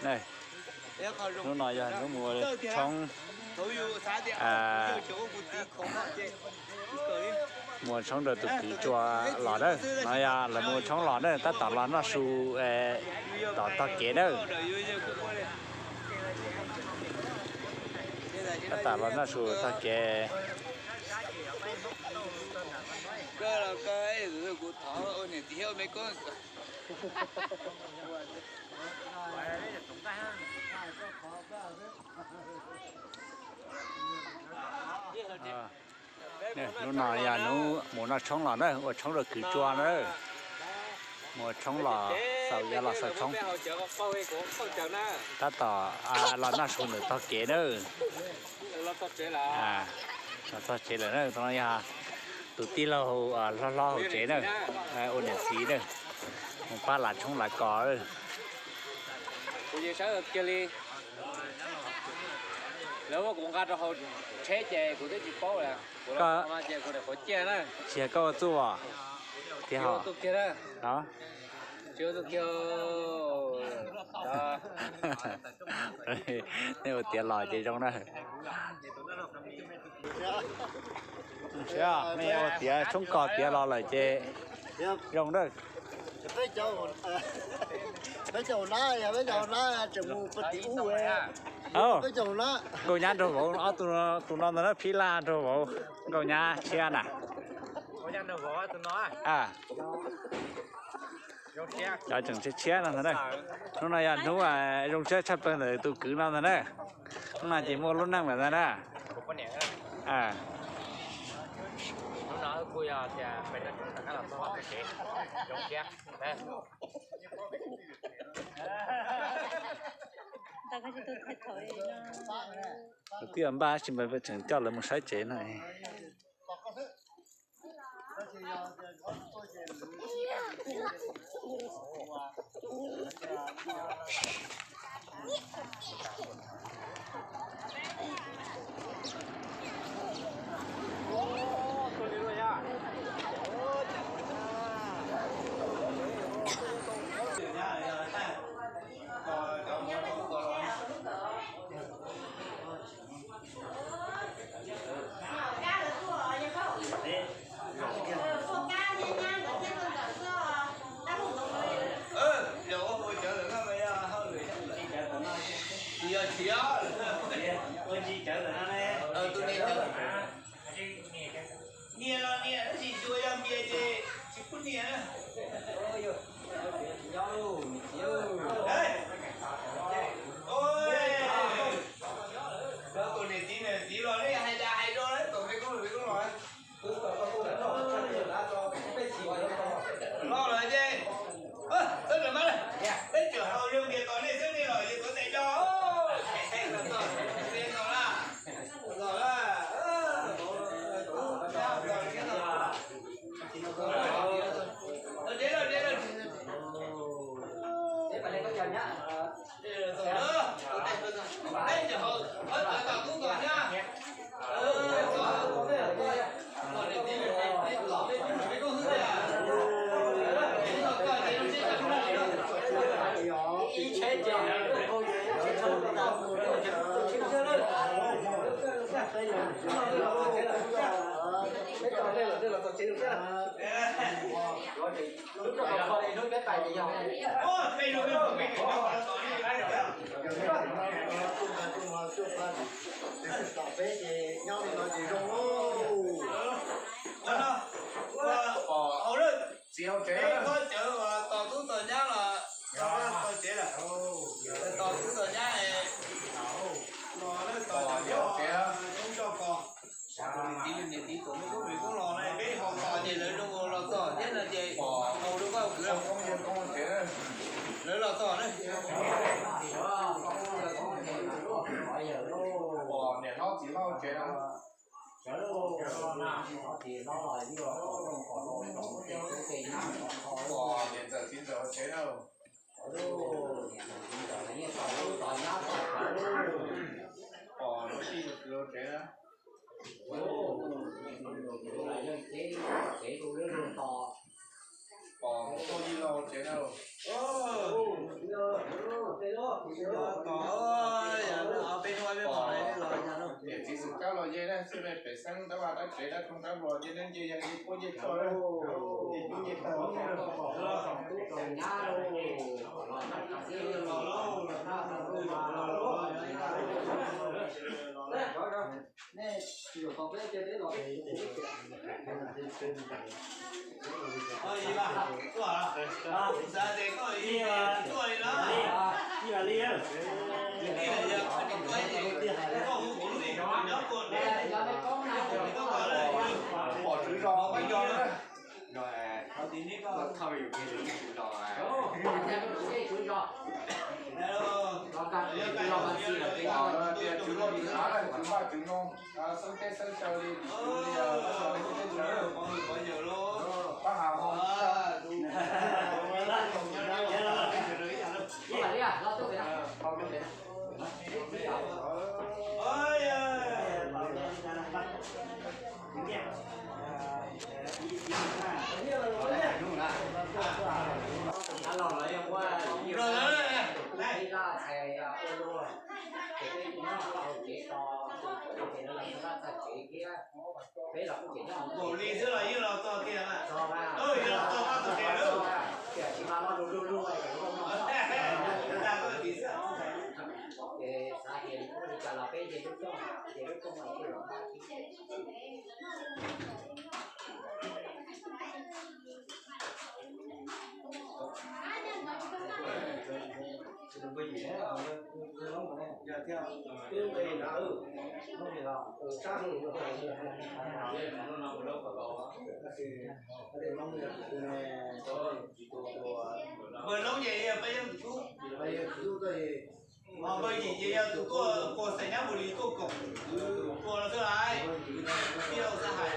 Hnub no yog hnub mus tshoob, mus tshoob rau tus kwv Tsua los na. No yog lawv mus tshoob los na, tab tom los noj su tom tog kev na. Tab tom los noj su tog kev. Hnub no yog hnub mus noj tshoob los na, ua tshoob rau kwv Tsua na. Mus ua tshoob los xaus, yuav los xaus tshoob. Tab tom los noj su ntawm tog kev na. Los txog tsev lawm na, yog tus tij laug hlob hlob hauv tsev na, ua niam txiv na, mus pab lav tshoob lav kos. Kuv yeej saib kiag li. Lawv muab kuv nqa rau hauv tsheb ces kuv twb tsis paub lawm. Kuv los mas ces kuv niam qhuav ciaj na. Tsis yog koj ua txuj os? Tiag hos. Tsis ua txuj kiag. Nej ua tiav los ces zoo na. Nej ua tiav tshoob kos tiav los lawm ces zoo na. Peb cov na, peb cov na tseem mus pem tim ub. Peb cov na. Nkauj Nyab nraug vauv ob tug, tus no ntag na, Phib Laj nraug vauv Nkauj Nyab tshiab na. Cov tseem tshiab tshiab no ntag na. Hnub no yog hnub zoo siab tshaj plaws ntawm tus kwv no ntag na. Hnub no ces muaj lub neej lawm ntag na. Tus tij laug Npaj tsis npaj tseem coj lawv mus saib tsev no. Nias los nias, tab sis tsis ua yog nias ces tsis pub nias. Tus niam txiv niam txiv los nej hais dag hais do, tom me koob los me koob los. Los lawm ces, txhob rawm mab lawm, peb tseem haus zoo ntiag kom nej xwb, nej los yus tuav tes coj. Los na. Peb ces nyob li no ces zoo. Ua no, ua, ua, txiv hauv tsev, peb khob cawv uas tos tub tos nyab los, tos tsev lawm. Tos tub tos nyab es los lawm, tos cov nyob tsev, coob tso kos. Niam txiv, niam txiv tuam me tub me koob los na, peb haus tos ces lawv zoo los txog thiab no ces haus rau koj kwv los. Lawv los txog na. Niam hlob txiv hlob tsev na. Niam ntxawm txiv ntxawm tsev na. Pom lub sij lub kwv tsev na. Pom tuaj ib lo tsev na. Niam txiv xwm kab los yeej na, xwb pem xeeb dab vaj dab tsev dab roog dab vog yeej neeg nce yog nce puab nce tso, nce cub nce tag. Pom tswv zos, peb zos na. Thauj yuav kiag tswv zos. Tias tswv zos tswv av, tswv vaj tswv noog, xeeb teb xeeb chaw li, pab has ho. Npaum li xwb los yeej los txog tiag na. Yeej los txog koj tus tes lawm. Npawg Loob ces yog peb yeej tus tub. Ho npawg Yim ces yog tus tuaj qua xais nyab npaum li tuaj koom kwv tua no xwb lais. Tij laug xav hais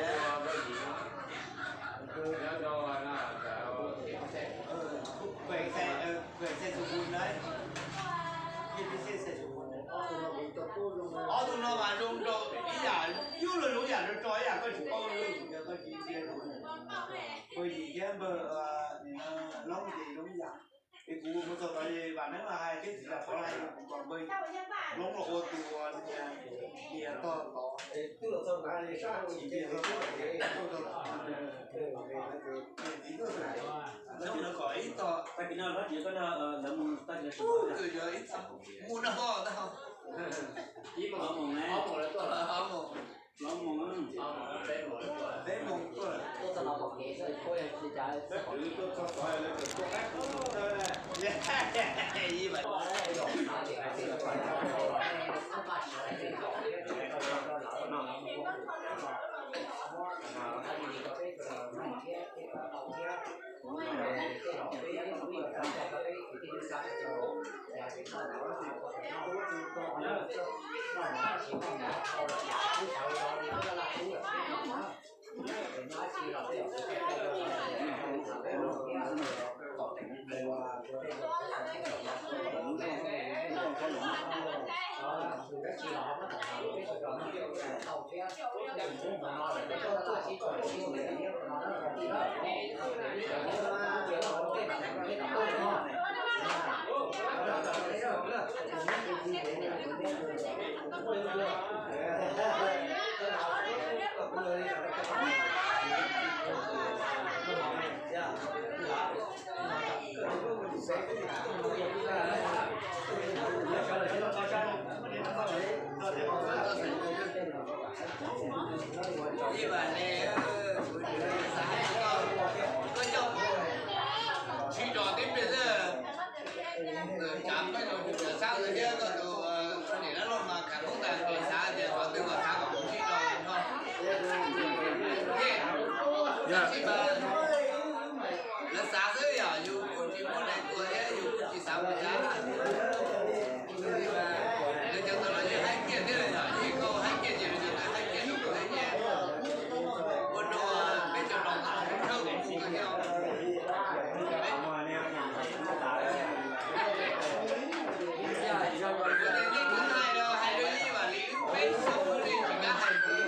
Ob tug no mas zoo nraug ib yam, yub luag zoo yam, rau tso ib yam, koj tsis paub lwm, koj tsis ntsia zoo. Npawg Yim thiab npawg Loob ces zoo ib yam. Es kuv mus txog tod es vam neeb los hais thiab txiv Lam Pov hais, kuv kom npawg Loob los ua tus niam tog tod. Mus no, peb moos tuaj. Ib vas ne, koj coj sib tso tib pliag xwb. Tsav peb tus tub Xab thiab koj tus niam dab laug mas khav koob tas, xav tias qhov twg kom xav kom sib tso no. Lawv xav xwb yom, yus kuj tsis muaj neeg tua thiab yus kuj tsis xav mus xav. Lawv cov ntawd los yeej haib kiag thiab yom, yeej koj haib kiag ces lawv cov ntawd haib kiag rau kuv thiab ces ua rau peb cov laus tau tshawb kuv thiab. Kuv tias nej kuv hais los hais rau ib vas li, peb xyoo li tsis kam hais li.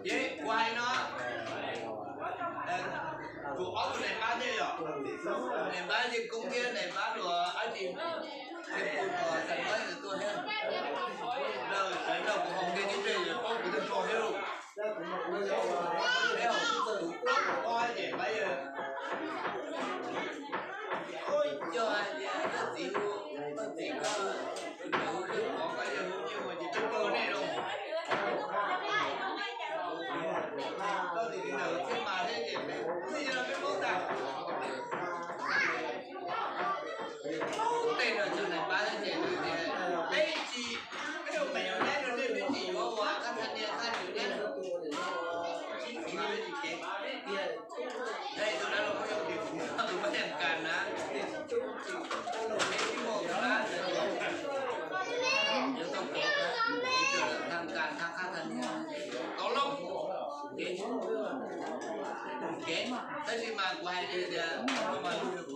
Ces kuv hais no, tus ob tug nais pab thiab yom, nais pab Yej Koob thiab nais pab luag ab tsi, nais pab luag xav pab tuaj thiab, sawv daws kuv hais kiag tib pliag yuav paub kuv twb tso thiab lauj. Peb hauv tus plaub tus ob ces pab yawg, ua yog hais tias koj txiv, koj txiv ko, tus ntawd hu Pov, pab yawg hu Nyiaj Muas ces peb paub nej lauj. Koj txiv ntawd txhiaj mas thiab ces peb, peb paub tag. Tej no tsis nais pab thiab ces nws tias peb tsis, peb ua me nyuam nyab rau nej, peb tsis yuav ua qab thaj nias qab tswv nyab, tsis tsis kev. Ej, tus dab laug muab cov kws tus pab Thaj Kas na, tus peb tsis muaj tus dab, yuav tau kev, Thaj Kas thaj qab thaj nias, tau lauj. Kev, tab sis mas kuv hais li tias, mas, mas, mas,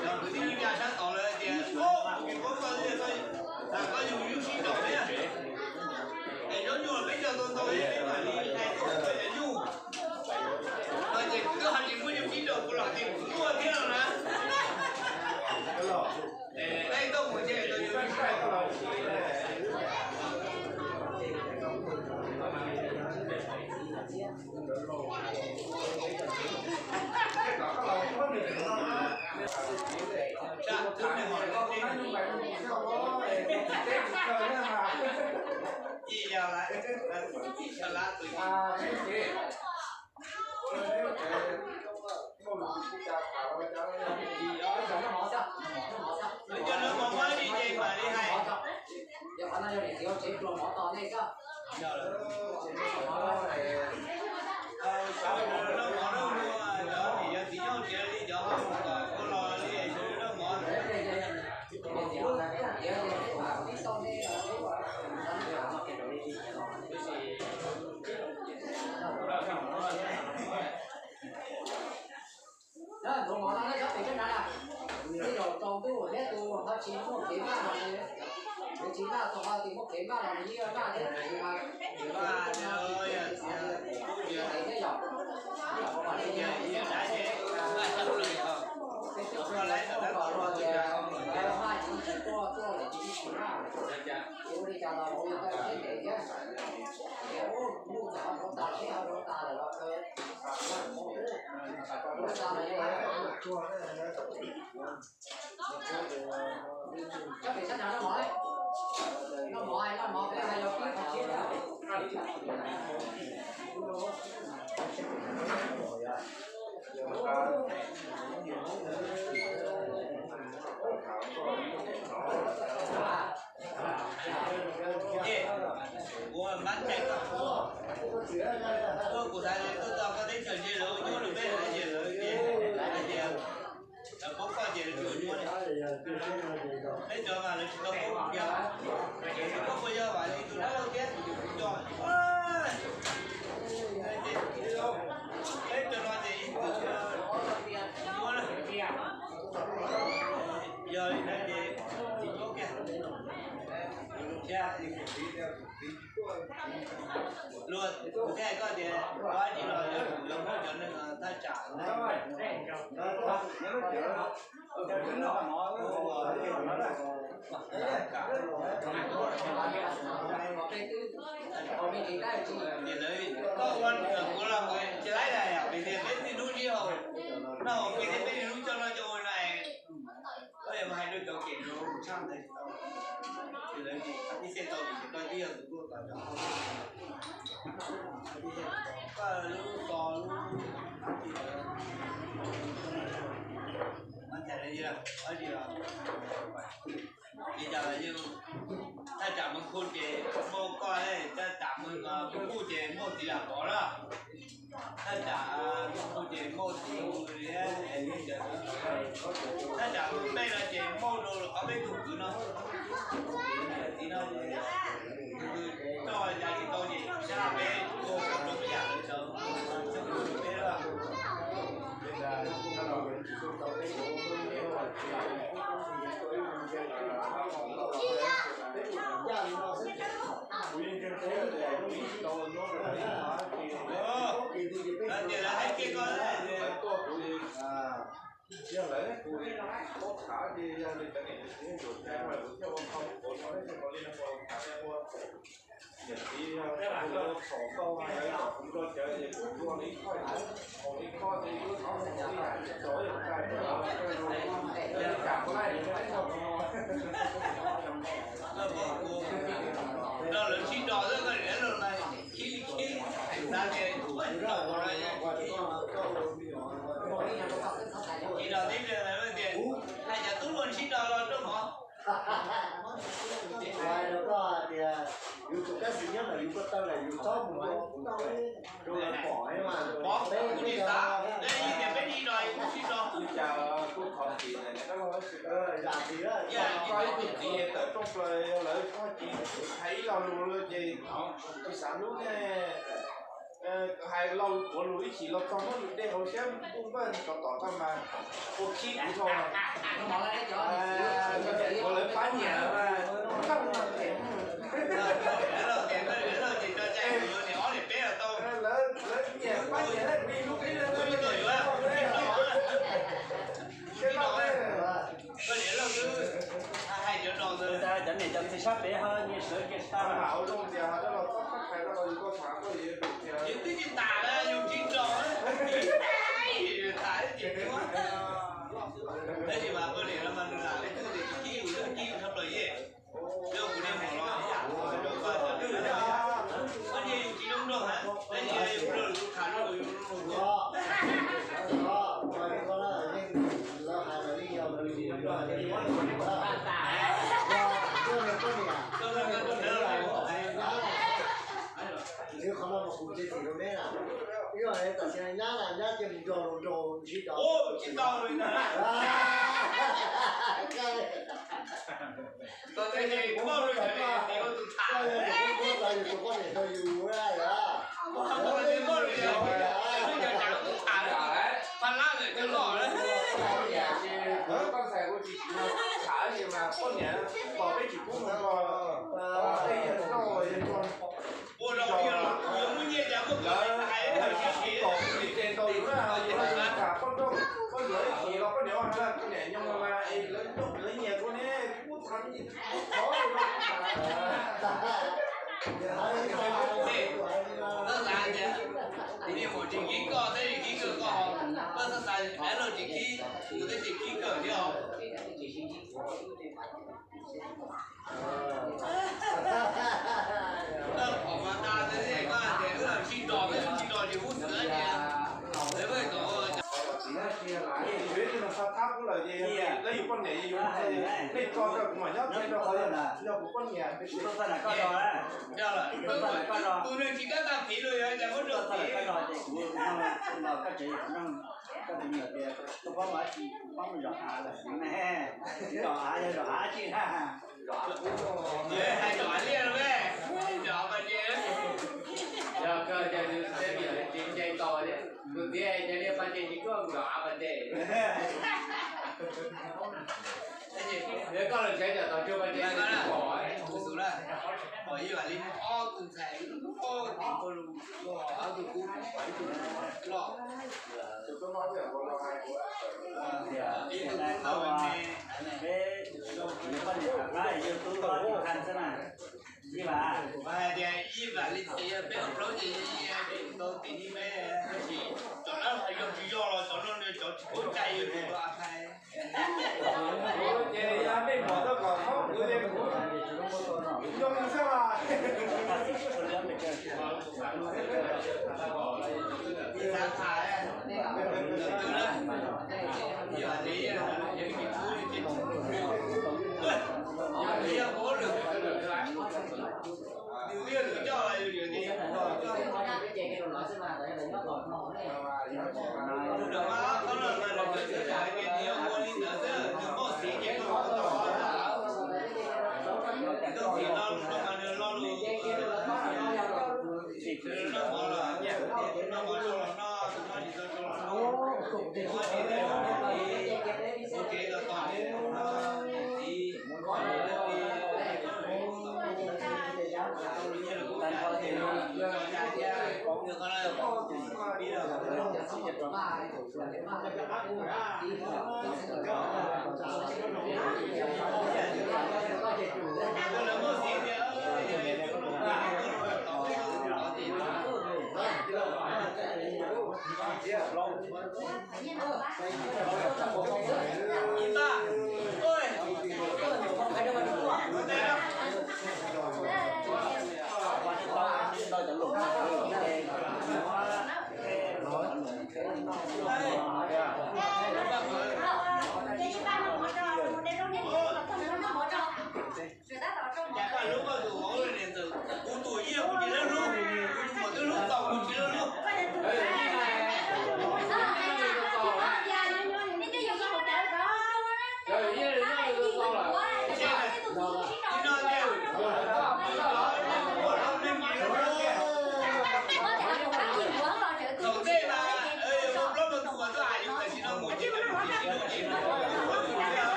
Kwv tij neej tsa sab tod lawv tias, koj yug nyuj sib nraus thiab, es zaub nyuj los peb cog tau ntau thiab peb mam li hais tias koj cov nyuj. No ces kuv twb ho tsis muaj nyuj sib nraus kuv los tias kuv muaj thiab no na. Dai tau mus ces tau yug nyuj sib nraus. Cov no mov muab li ces mam li hais. Cov no mov no muag, cov niam cov txiv nyob tsev li cov ho mus kom kua los li sawv daws noj mov. Ntuav mov no nyob pem zaj na, ib zaug tsaus ntuj thiab tus ho tsis muaj kev maj los, tus tsis maj tus ho tsis muaj kev maj los nws yeej maj thiab tus tsis maj. Peb tsis tau kom luag tias maj tsis tsis tuaj tuaj lawm tsis tsis maj. Ua li cas los ua tau siab ntev thiab. Ces ub, hnub no rau tas seb rau tas lawm los kaw, rau tas lawm. Cov pem sab nrad noj mov, noj mov, noj mov peb hais yog pib qhov tsib na. Kuv mab tseem, kuv xav tias tuaj txog koj teb chaws ntse lawv ua nyuaj rau peb ces lawv ces lawv tias lawv paub koj ces lawv tsis ua nyuaj li. Peb cov mas lawv tsis tau paub kiag, tsis paub puas yog vam li tus dab laug thiab tus cov peb cov no ces ib txwm nyuaj na. Yog li ntawd ces tsis paub kiag. Luag kuv thiaj hais koj tias koj ib txwm los yuav muab cov neeg thaj tsam Ces lawv, koj ua kuv los kuv tsis laib daim, vim tias peb txij hnub sib haum no, peb thiaj peb niaj hnub coj noj coj ua no. Koj yuav mus hais rau cov kem rau tshaj ntawd tsis tau, ces lawv tsis qab tib xej tau vim tias koj twb yog tus tuaj tom cov koj lub xo lub, Li cas los yeej, thaj tsam Moos Kuj ces muaj koj, thaj tsam Moos Kuj ces muaj txiv Lam Pov na. Thaj tsam Moos Kuj ces muaj txiv, thaj tsam Moos Pej no ces muaj rau ob peb tug kwv no. Txiv no, txoj ya tsis tau ces sab peb ua rau peb yam lawv sawv, peb lawm. Yog lawv kuv thaum tham ces yog li cov niam txiv yuav cai mas kuv thiaj ua qhov kuv no thiaj ua li no tham ua. Niam txiv yog ua thaum ntau lawv kom kuv nrog cawv ces kuv ua li qhov, ua li qhov ces kuv thov ua li yam txog yam cai li cas kuv laij li no. Nrog lawv sib do xwb, koj niam lawv khib li khib, xav tias sib do tib tias hais cov tub luag sib do los rau hov. Hais rau koj tias yus tus kab xis nyob ntawm yus ko taw lawm yus txhob mus rau lawv pom mas peb kuj tsis xav, peb yeej tias peb sib do yus kuj sib do. Li cas kuj thov txim ntawm niam dab laug, yam txiv, koj ib tug txiv tawm rooj plaws lawv txhob txim, hais ib lo lus ces tsis xav hlub ne. Hais lo ua lus ib chim los txog muab lus dej hauv siab npuj npawj rov tom tau mas ua khib kuv dhau. Ua lawv pab nyiam mas txaj no tes, lawv nyiam pab nyiam lawv kuv ib lub qib lawv Koj niam laug twb hais cov no ntawd, cov niam cov txiv sab pem ho nyias sawv kiag tsis tau. Yus twb tsis tas lawm, yus tsis nrog, tas ces, tab sis mas poj niam no mas nws lam peb twb tias tsis khib yus, tsis khib yus tshaj plaws yeej. Yog kuv niag maum los ib yam, koj niag yus tsis zoo nraug heev, tab sis yus nrog lwm tus tham zoo nraug yus zoo nraug. Qhov no mas kuv tsis txim rau neb na. Ib yam li tam sim no nyab na, nyab cia mus nrog luag nraug sib do. Tsis tau li ntawd. Tau tej ces koj mus cov niam txiv ua tus tham. Koj mus cov poj niam rau yus lawm. Koj mus cov niam txiv ua tus tham, pha lab ntawm cov loj lawm. Koj ntxhais ua tsis tsim nyog tham tab sis mas poj niam pom peb tsis pub mus nrog, pom tej yawg nrog yawg nrog. Ua rau yawg los kuv yuav muaj nyiaj cas muaj lawv hais kom kuv lim tes ntaus yus na, yus los yus tham poj nrauj poj nrauj ib chim los poj niam ua hais poj niam nyoog mas lawv nyoog lawv nyiam kuv ne, kuv tham Koj xav tias niag maum tsis khib koj, tab sis khib kawg koj, koj xav xav dab laug tsis khib kuv, tab sis khib kawg thiab os. Koj pom mas tas xwb, koj hais tias wb los sib do, wb sib do tsis hub xwm tias, lawv pheej kom, lawv yus poj niam, nej tso rau kuv mam nyob thiab rau qhov yog kuv poj niam. Kuv tuaj txog ntawm koj zos, kuv tuaj txog ntawm koj zos, kuv tuaj txog ntawm koj zos ces kuv los koj tsev, kuv nug koj tus me nyuam tias koj paub mus dab tsi, kuv paub mus zov av lawm ne. Zov av yog zov av tsi na? Zov av liaj no me, zov av pas ces. Yog kawg ces nws teb me nyuam tsis ntse tau thiab. Tus txiv ces liaj pas ces tsis tuaj zov av pas ces. Yog koj los tsev cov tau tsuag pas ces pom, pom ib vam li ob tug ntxhais, ob tug kub, ib tug loj, ib tug kub ntau me. Peb poj niam tham qab yug tub tau ib qha xwb na. Ib vam, hais tias ib vam li ces yog peb ua plaub ces tau tim ni me, tab sis cov dab laug yog tsis yog los cov no nws cov tsis paub cai yus tus a thai. Ces yog nej pom tau kom txhob kwv, yog xwb mas. Xav tham, yog li, yog li, Tej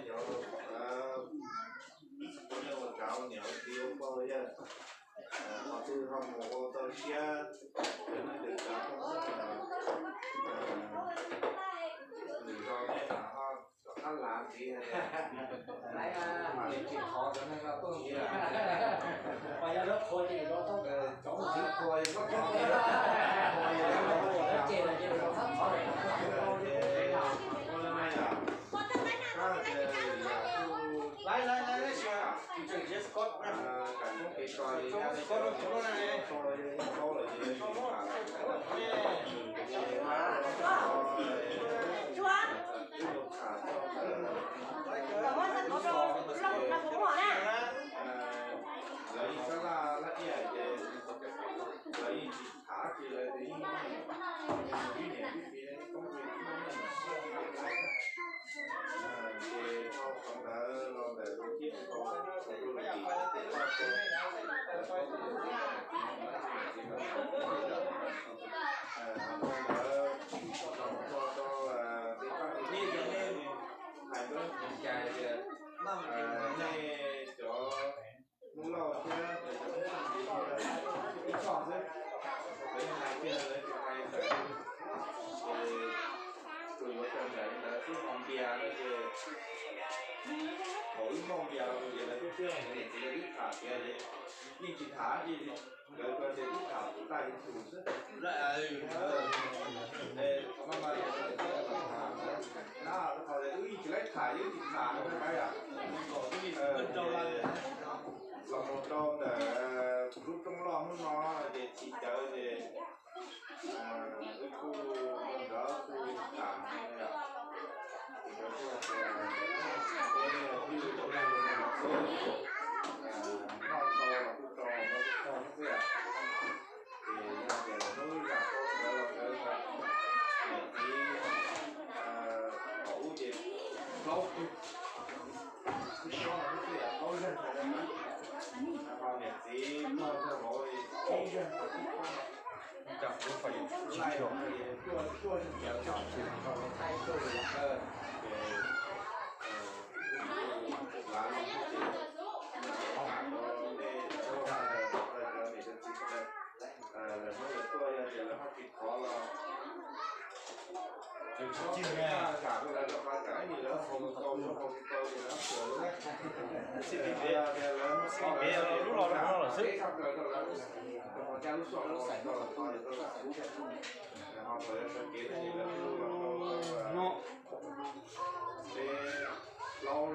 cov Thiab cov neeg ntawd cov nws zos nej lam ho rov qab lav ntxiv, mam li tsis thov cov neeg no tuaj ntxiv lawm. Qhov yog lawv qhuas ces lawv tau, cov ntxiv qhuas ces lawv tau, qhuas ces lawv tau ces lawv tau. Lawv yeej sab laj laj iaj ces lawv yeej tsis tham dab tsi, lawv yeej ib niam ib txiv poob nyiaj, ces dhau qhov ntawd los ntawm tus tib tus tau tus tau tus tim, ntawd tsis tau tua rau tej paj tej nyiaj, hais rau cov cai tias nej cov Hmoob Lauj thiab cov Hmoob Txoj Ntiv ib txoj xwb, lawv hais tiag lawv tsis hais ntawm, ces tsuas yuav raws nraim li ntawd xwb. Ho Npias no ces thaum wb noj Npias los ces lawv twb tsis hais, lawv twb tham tias yeej tsis tham li, lawv ko ces twb tham tus taj YouTube xwb. Qhov no mas na, qhov wb yeej tsis laib tham, yeej tsis tham no na yom. Los mus rau ntawm kuv lub rooj loj hnub no ces tsis cawv ces wb kuj nrog kuj tham yom. Ces kuj hais tias peb kuj yog ib tug neeg los xwb, noj tau los kuj tso, noj tau xwb yom. Ces yog tias lawv muab wb zam tau ntawd los ntawd, niam txiv thaum ub ces plaub tug, tsis tsob no xwb yom, plaub leeg ntawd na. Ho niam txiv muaj tug vauv ib leeg tau tib tsob. Laij tuaj tuaj tsis cawv, ces lav los ces tham rau nej, cov niam cov txiv sawv daws, lawv muab lawv tuaj yog tias lawv ho tsis thov los, lawv muab zam rau lawv rov qab zam ib nim lawv haus tsis tau, lawv haus tsis tau ces lawv tuag lawm. Yog tias lawv muab thov lawv lub los rau lawv, rau qhov ncaj lub xyoo lub xais tau los tau, tau zam lub thiab. Ho thaum yuav sawv kev no ces lawv muab lub los rau peb plaub,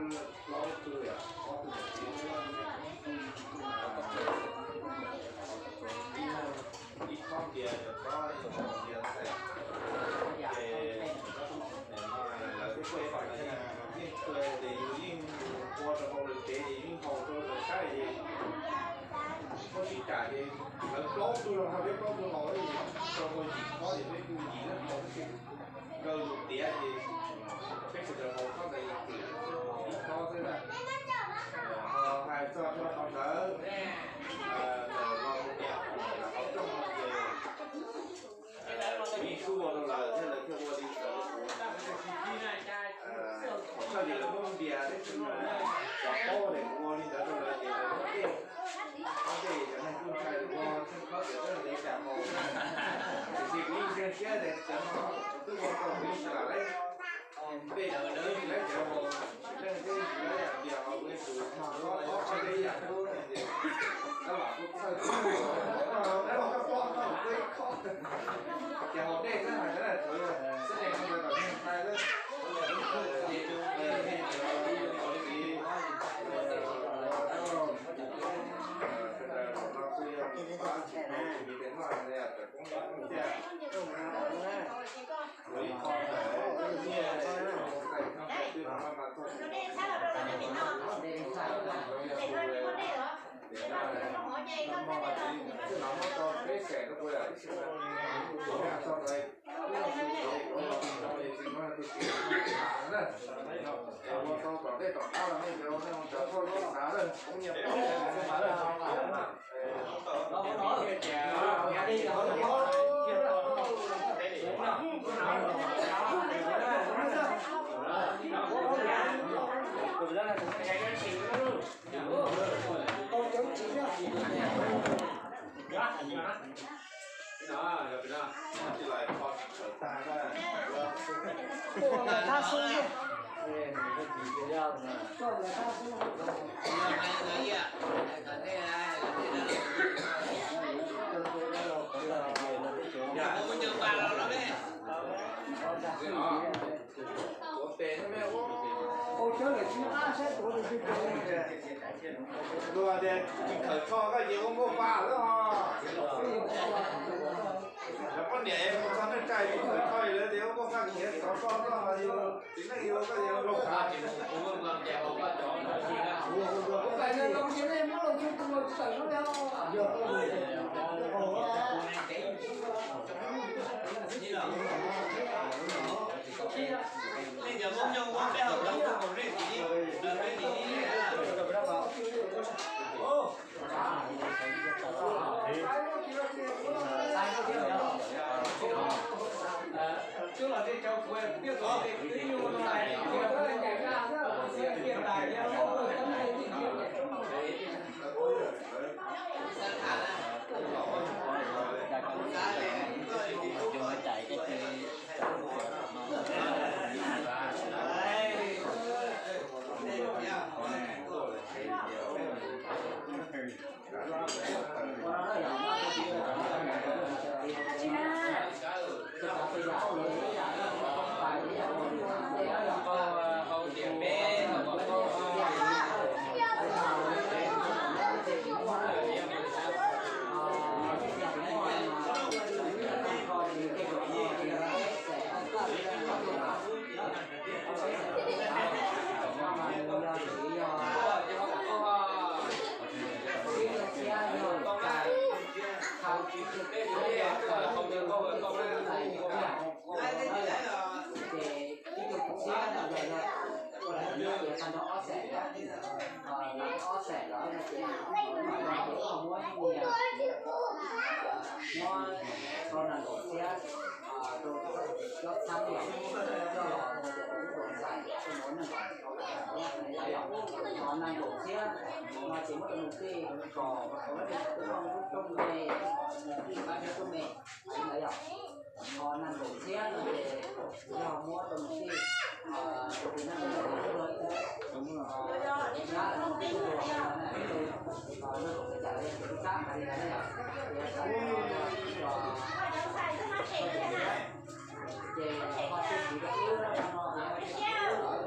plaub tug yom, ob tug niam txiv, ib tsob Npias, cov tsob Npias ntxhais, ces lawv kuj tuaj ib pam yeej tuaj ces yus yeej ua rau hauv lawv kev ces yeej haus rau lawv saib ces muab sib tsam ces lawv plaub tug los ho peb plaub tug haus, rau hauv yim tsob ces peb kuj yim leej haus xwb. Nkawd lus tiav ces peb sawv daws haus tsob ntawd ib tsob xwb na. Ho hais txog rau qhov ntawd, ntawm los mus niam hauv rooj no ces yeej sub ua rau lawv thiab lawv thiaj ua li ntawd. Thaum txog ces lawv muab Npias thiab tsis mas cov paub ces ua li ntawd rau lawv ces lawv muab dej, muab dej cov neeg kuj ntshai ua tsheej khob tias twb li cas haus. Tiam sis kuv yeej ntseeg siab tias cov no twb ua tau kuv yeej tsis lam laib dej, yeej tsis laib cov haus, tsis leej twb tsis laib yam Npias haus, kuv yeej tsuas ob khob dej yam qub ces tab lam kuj txhawj ces haus dej xwb hais xwb, xwb es no ntawd kom neeg ntshai xwb. Tuaj lawm thab xub. Tuaj lawm thab xub. Ua pem no me ua. Ua cov lawm tsis ab saib tuav tus twg tuav. Luag tias tsis khawm tsho koj ces ua nkauj Faj lawm os. Cov poj niam mus txog neej tsa tsis khawm tsho lawv tias ua nkauj Faj khiav txov tsho koj yus txiv neej yus koj yus zoo. Ces ib tug txiab no yog ua lawm ua lawm ob xees, ob xees los ces muab muab tau nees nkaum txiab rau cov txhab yom, coj los rau cov tub rau ntxhais rau neej los rau nees nkaum txiab no ces muab rau nws tij kom lub neej kom lub rooj me, nws tij pab nws rooj me, ntawd yom. Ho nees nkaum txiab no ces yog muab rau nws tij, tus neeg ntawd tus hlub, nyab los tus hlub, nees nkaum txiab cas li tus kab hais li ntawd na yom. Ces ho txij kiv rau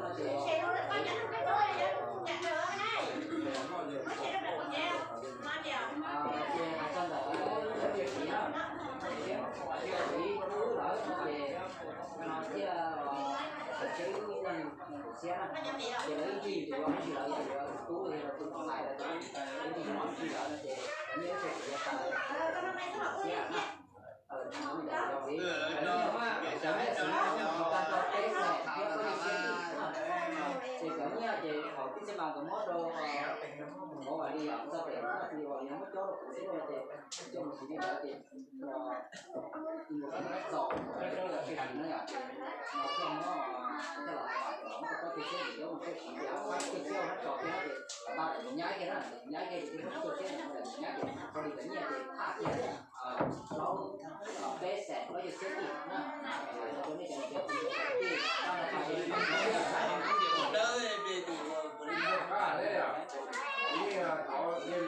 wb no ces, ces hais txog ntawm tias txiv na, txiv wb lawm ces no thiaj txawm tsev wb nees nkaum txiab na, ces lawv ib ncig ces ua ib ncig lawv yog yuav tub los yog tus ntxhais lawm, ib ncig ib ncig lawv no ces nyiaj ib txhia tsis yuav tau txiab na. Tag nrho peb xees thiab peb xees, ces cov nyiaj ces thaum tib si mas nkawd muab rau Hmoob Vam Lis txog pem no ces Hmoob Vam Lis muab cob rau kuv xwb no ces coj mus siv li ntawd ces nkawd txaus txaus no yom, no thiaj muab coj los hais tias muab rau koj tiag thiab ces coj mus siv li ntawd, tiag thiab no tso kiag no ces tau nyab kiag na, nyab kiag ces tiag thiab no ces txog li cov nyiaj ces thaj kiag plaub, peb xees plaub caug txhiab ib na. Rau nej cov niam cov txiv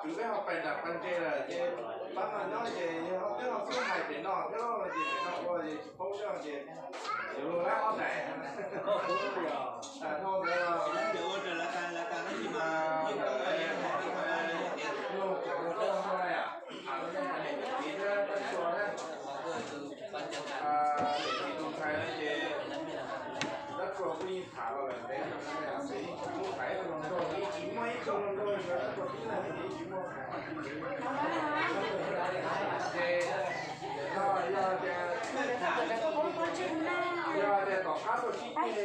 Tus peb ho pais nram pas ntses lawm ces pab no nyob ces yog peb ho xub hais pem no thiab ces pem no ua ces tsis paub zoj ces yuav luag lab ob daim. Dhau ntawd los ua raws lawv tas lawv tas tab sis mas yog ua rau no na, tham rau nej cov niam cov txiv thiab tab tsuas na. Tus ntxhais no ces tab tsuas kuj yeej tham los lawm ntev no, tsis muaj tham ib tug hluas nraug, tsis muaj ib tug hluas nraug yuav tab tsuas tib leeg tsis muaj tham. Ces yog tias, yog tias tom qab tuaj sib ceg,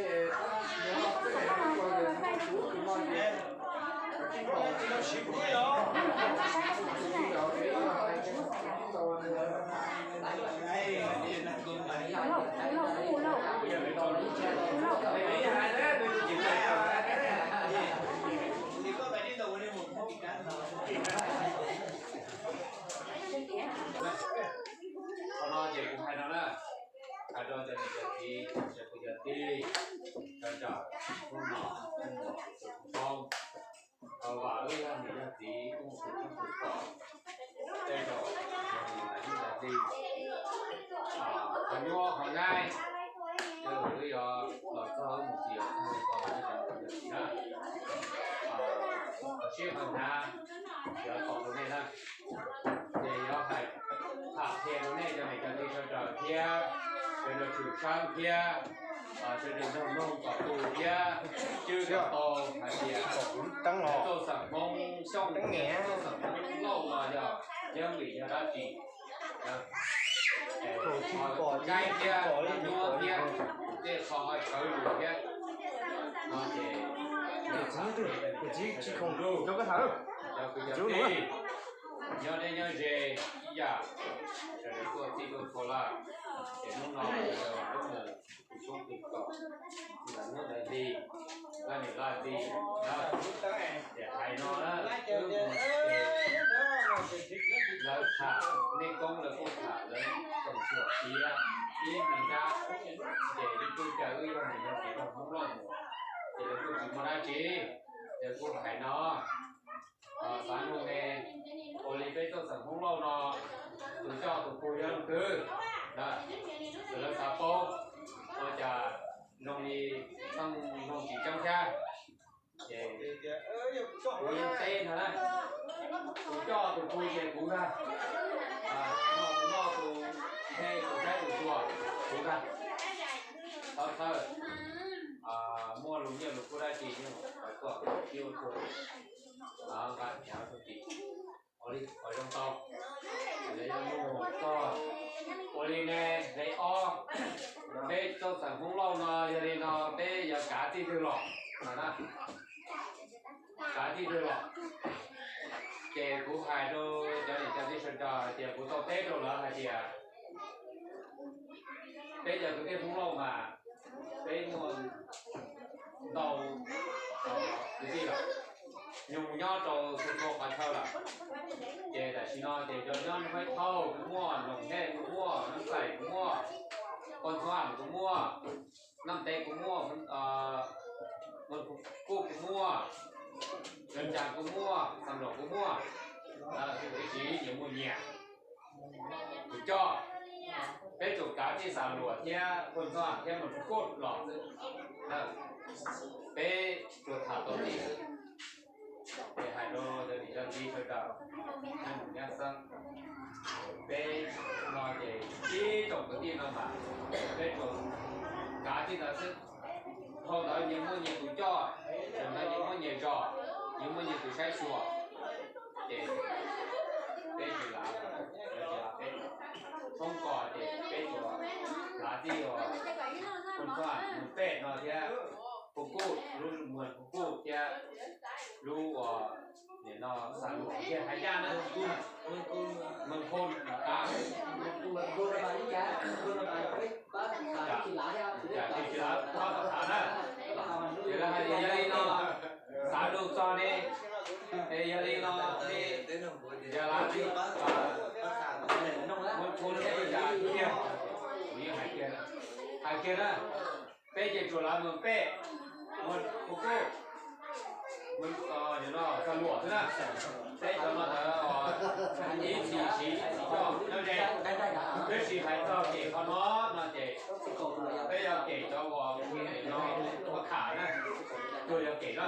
Li, qhov nyuaj qhov nqaij, wb yuav los txog wb mus txiv yuav txog li ko, wb cov niam cov txiv na. Qhov siab qhov hnav yuav tau rau nej na. Ces yuav hais tham qhia rau nej cov niam cov txiv sawv daws thiab sawv daws tshwm sab thiab sawv daws mloog mloog kom tu thiab cwb kom tau hais tias Txooj Xeem Hmoob Xyooj, Txooj Xeem Hmoob Lauj no yog yeeb vim yog dab tsi. Nqaij thiab nyuaj thiab tej qho ho tshawv lus thiab no ces cov kwv cov tij nyob deb nyob ze ib yam, sawv daws tuaj txij tuaj txhua lawm, ces hnub no sawv daws wb mus tus tshoob tus kos, ntawm hnub ntawm hli, laj niam laj txiv na, ces hais no na, wb mus ces lawv tham, nej koob lawv kuj tham, lawv koom tshuam tiav ib me nrab, ces wb kuj caw wb yog niam yog txiv tau Hmoob Lauj mus, ces lawv kuj tsis muaj dab tsi, lawv kuj hais no, xav nug ne, ua li peb Txooj Xeem Hmoob Lauj no tus coj tus pug yog leej twg na, lawv xav paub, ua cas zoo li txheej noog tsis tseeb thiab. Ces kuv yeej teb no na, tus coj tus pug ces kuv ntag, tus noj tus nthe tus saib tus xyuas kuv ntag. Thawj thawj, muaj lus nyiaj lus kub dab tsi yeej kom tuaj, tsis ua txuag, nqa hnyav txuag tim, ua li kom zoo tau. Lawv yuav mus txog, ua li ne, nqe ob, peb Txooj Xeem Hmoob Lauj no yog li no peb yuav kav txij twg los no na, kav txij twg los. Ces kuv hais rau cov niam cov txiv sawv daws hais tias kuv tau teb rau lawv hais tias peb cov kwv tij Hmoob Lauj mas peb muaj ntau kwv tij lawm, nyuag nyob rau txhua txhua qhov chaw lawm. Ces tam sim no ces cov nyob Naj Faib Thauj kuj muaj, Loos Nthej kuj muaj, Naj Xais kuj muaj, Paj Ntxhuab kuj muaj, Naj Teb kuj muaj, Kuj kuj muaj, Loos Cas kuj muaj, Xam Luam kuj muaj, tab sis nyias muaj nyias tus coj. Peb tsuas kav tij Xam Luam thiab Paj Ntxhuab thiab Mus Kuj los xwb, peb tsuas tham tau tij xwb. Ces hais rau cov niam cov txiv sawv daws, nyab xeeb, peb no ces ib tsoom kwv tij no mas peb tsuas kav tij ntawd xwb. Dhau ntawd nyias muaj nyias tus coj, dhau ntawd nyias muaj nyias zos, nyias muaj nyias tus saib xyuas, ces peb tsis lav, peb thoob kos ces peb tsuas lav tij uas Paj Ntxhuab, Mus Pej no thiab, Pu Kuj, lub Muas Pu Kuj thiab lub uas nim no Xam Luam kiag hais caj na, Meej Phoo, Meej Phoo, Yog li no, xav lus txog ne, es yog li no ne, yog lav tij, Meej Phoo thiab Yaj Kiag, kuv yeej hais kiag, hais kiag na, peb ces tsuas lav Meej Pej, Muas Pu Kuj, Xam Luam xwb na. Peb cov no ntawd ib txhis siv ib txhis coj nyob ze. Tab sis hais txog kem qhov no no ces peb yuav kem cov uas no ua tham na, tuaj yuav kem na.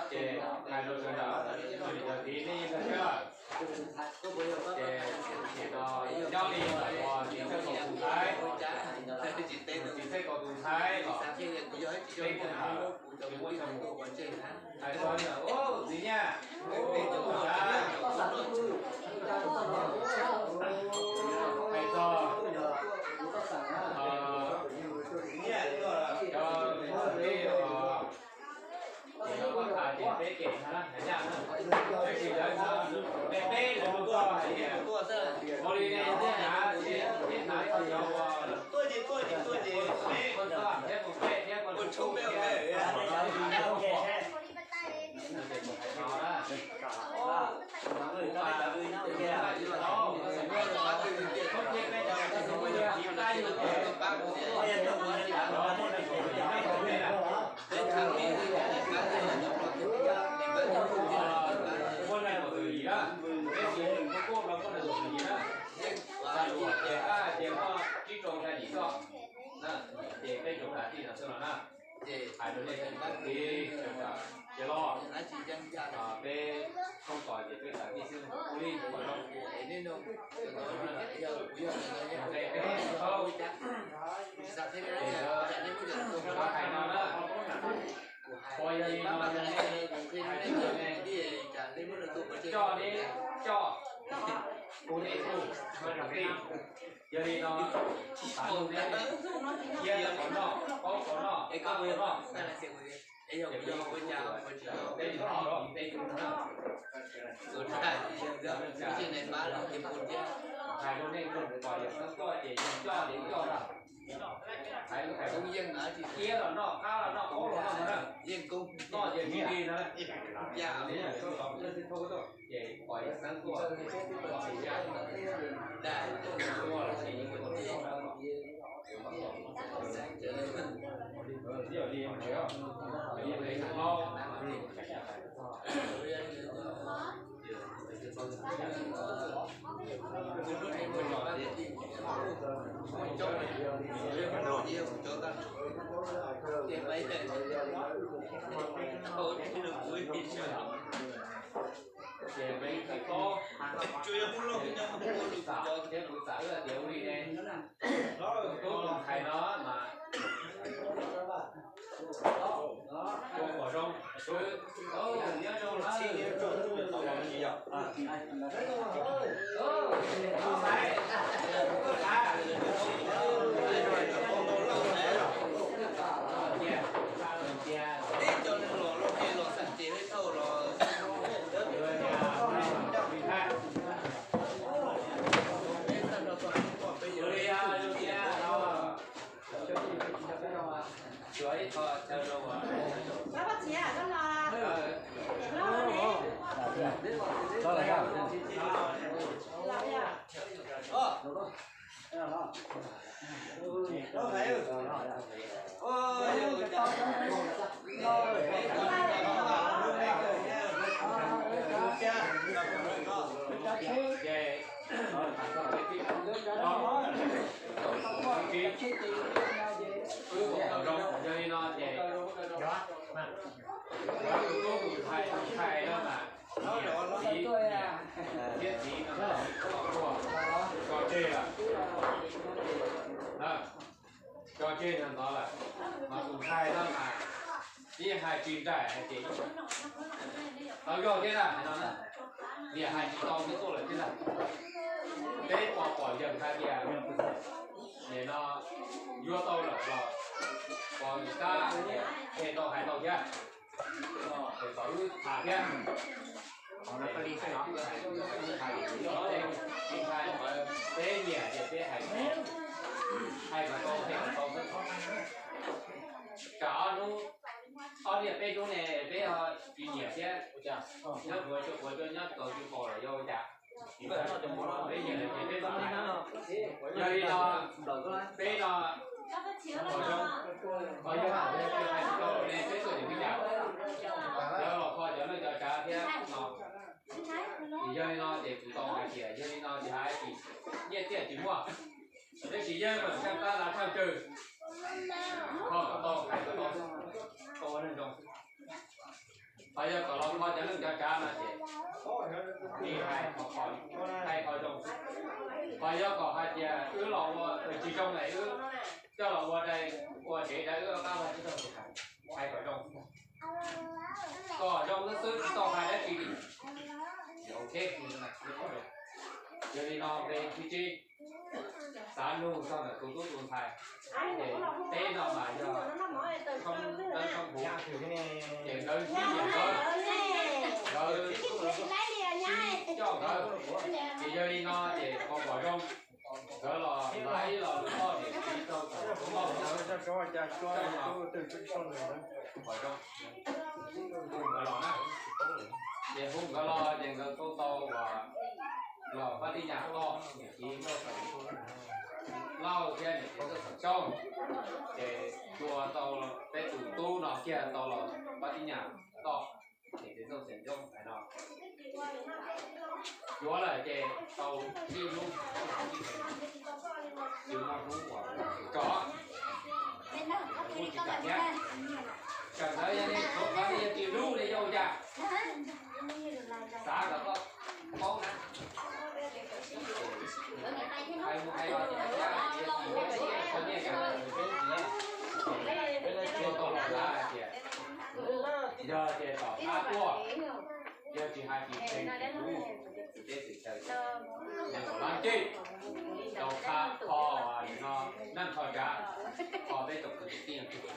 Ces hais rau sawv daws, cov niam cov txiv nej yeej kawg siab lawm. Ces nim no nyob li uas txiv Txhiaj Kaus tus ntxhais, txiv Txhiaj Kaus tus ntxhais los peb kuj tham, tsis muaj chaw mus. Hais txog txiv Nyaj, hais txog txiv Nyaj, cov li uas ces peb kem na, hais Nyaj na, tab sis lawv, peb lawv mus txog hais tias ua li ne, thiab hnav, thiab hnav txog cov uas tuaj ces tuaj ces tuaj ces peb, Paj Ntxhuab thiab Mus Pej thiab Paj Ntxhuab thiab Muaj neeg kaum tus yim na, peb tsis muaj kuj los muaj neeg kaum tus yim na. Tij no xwb los na, hais rau nej tsoom kwv tij sawv daws, ces los peb thoob kos ces peb tag kis xwb ua li kom zoo. Ces lawv hais no na, pog yog li no, hais no ne, coj neb, coj, kuv neb tug, yog li no, xav nug neb, thiab qhov noj, paub qhov noj, qab qhov noj, ces peb hnov peb tug na, hais rau nej tug pog yawg Xeeb Tuaj ces yeej coj li coj na. Hais lus hais tiab los noj, qab los noj, paub los noj na, noj ces lig lig na, ces pog yawg Xeeb Tuaj ces yeej ua los sis yeej ua tau na. Ces peb tsis paub, kuv txawm, thiab kuv txawm wb tias ua li ne, kuv tub tus ntxhais no mas ua kom zoo, nyob zoo na. Wb ua kom zoo, yog li no ces tus tub tus ntxhais, tus ntxhais no mas niam txiv, niam thiab txiv no mas tub los tuaj, tso tseg lawm, tso tseg ntawd lawm, mas tus ntxhais no mas yeej hais tsis nraim hais tias tau yog thiab na, niam hais tsis tau twb tuaj lawm thiab na. Peb pom pom yawg hais tias nim no yuav tau lawm los pom tus kab qhia tau hais tau thiab, es kom wb tham thiab. Peb nyiam ces peb hais, hais kom tau, hais kom tau xwb. Tsam ob hnub, ob niaj peb hnub ne peb ho tsis nyiam thiab, nyob puav tsuas puav tsuas nyob tau tsis pom lawm yog ua cas? Peb nyiam ces peb mam hais. Yog li no peb no kom zoo, qhov yog hais tsis tau lawm ne peb tuaj ces peb cas, lawv los kho cov neej cov tsav thiab no. Ces yog li no ces kuv tau hais tias yog li no ces hais tias nyiaj txiaj tsis muaj, tab sis yeej meem tsheej tab lav tsheej tswg, kho kom tau hais kom tau, tau ua neeg zoo. Ho yog kom los kho cov neej cov tsav no ces nim hais, hais qhov zoo. Ho yog kom hais tias wb los ua tsis zoo lawm wb coj los ua dai, ua tsev dai wb qab vaj tsib taug ces hais kom zoo, kom zoo xwb xwb tsis tau hais dab tsi li. Yog li no nqe thib tsib, xav nug txog ntawm tus tub tus ntxhais, ces peb no mas yog tshoob dawb tshoob huv, ces nkawd sib nyiam nkawd, nkawd sib coj nkawd. Ces yog li no ces kom pom zoo, nkawd los laiv los lwm txoj niam txiv rau thaum lub nkawd los na. Ces hu nkawd los ces nkawd tau tau uas los Pab Tij Nyas toj niam txiv Lauj thiab niam txiv Ntxawj Xeem Xyooj, ces tsuas tau peb tus tub no kiag tau los Pab Tij Nyas toj niam txiv Ntxawj Xeem Xyooj hais no. Yuav lawm ces tau ib hnub, tsis muaj hnub uas tso. Kawm ntawv yog nej, kawm ntawv yog nej tsis hlub nej yuav ua cas? Xav kom koj paub na. Hais mus hais los ces hais tias, yog tias tom qab tuaj, yog tsis hais tsis ntseeg tsis hlub, teb tsis chaw, nws kom lab cij rau qhov no, neej kho tsav, kho peb tsoom kwv tij neej tsa.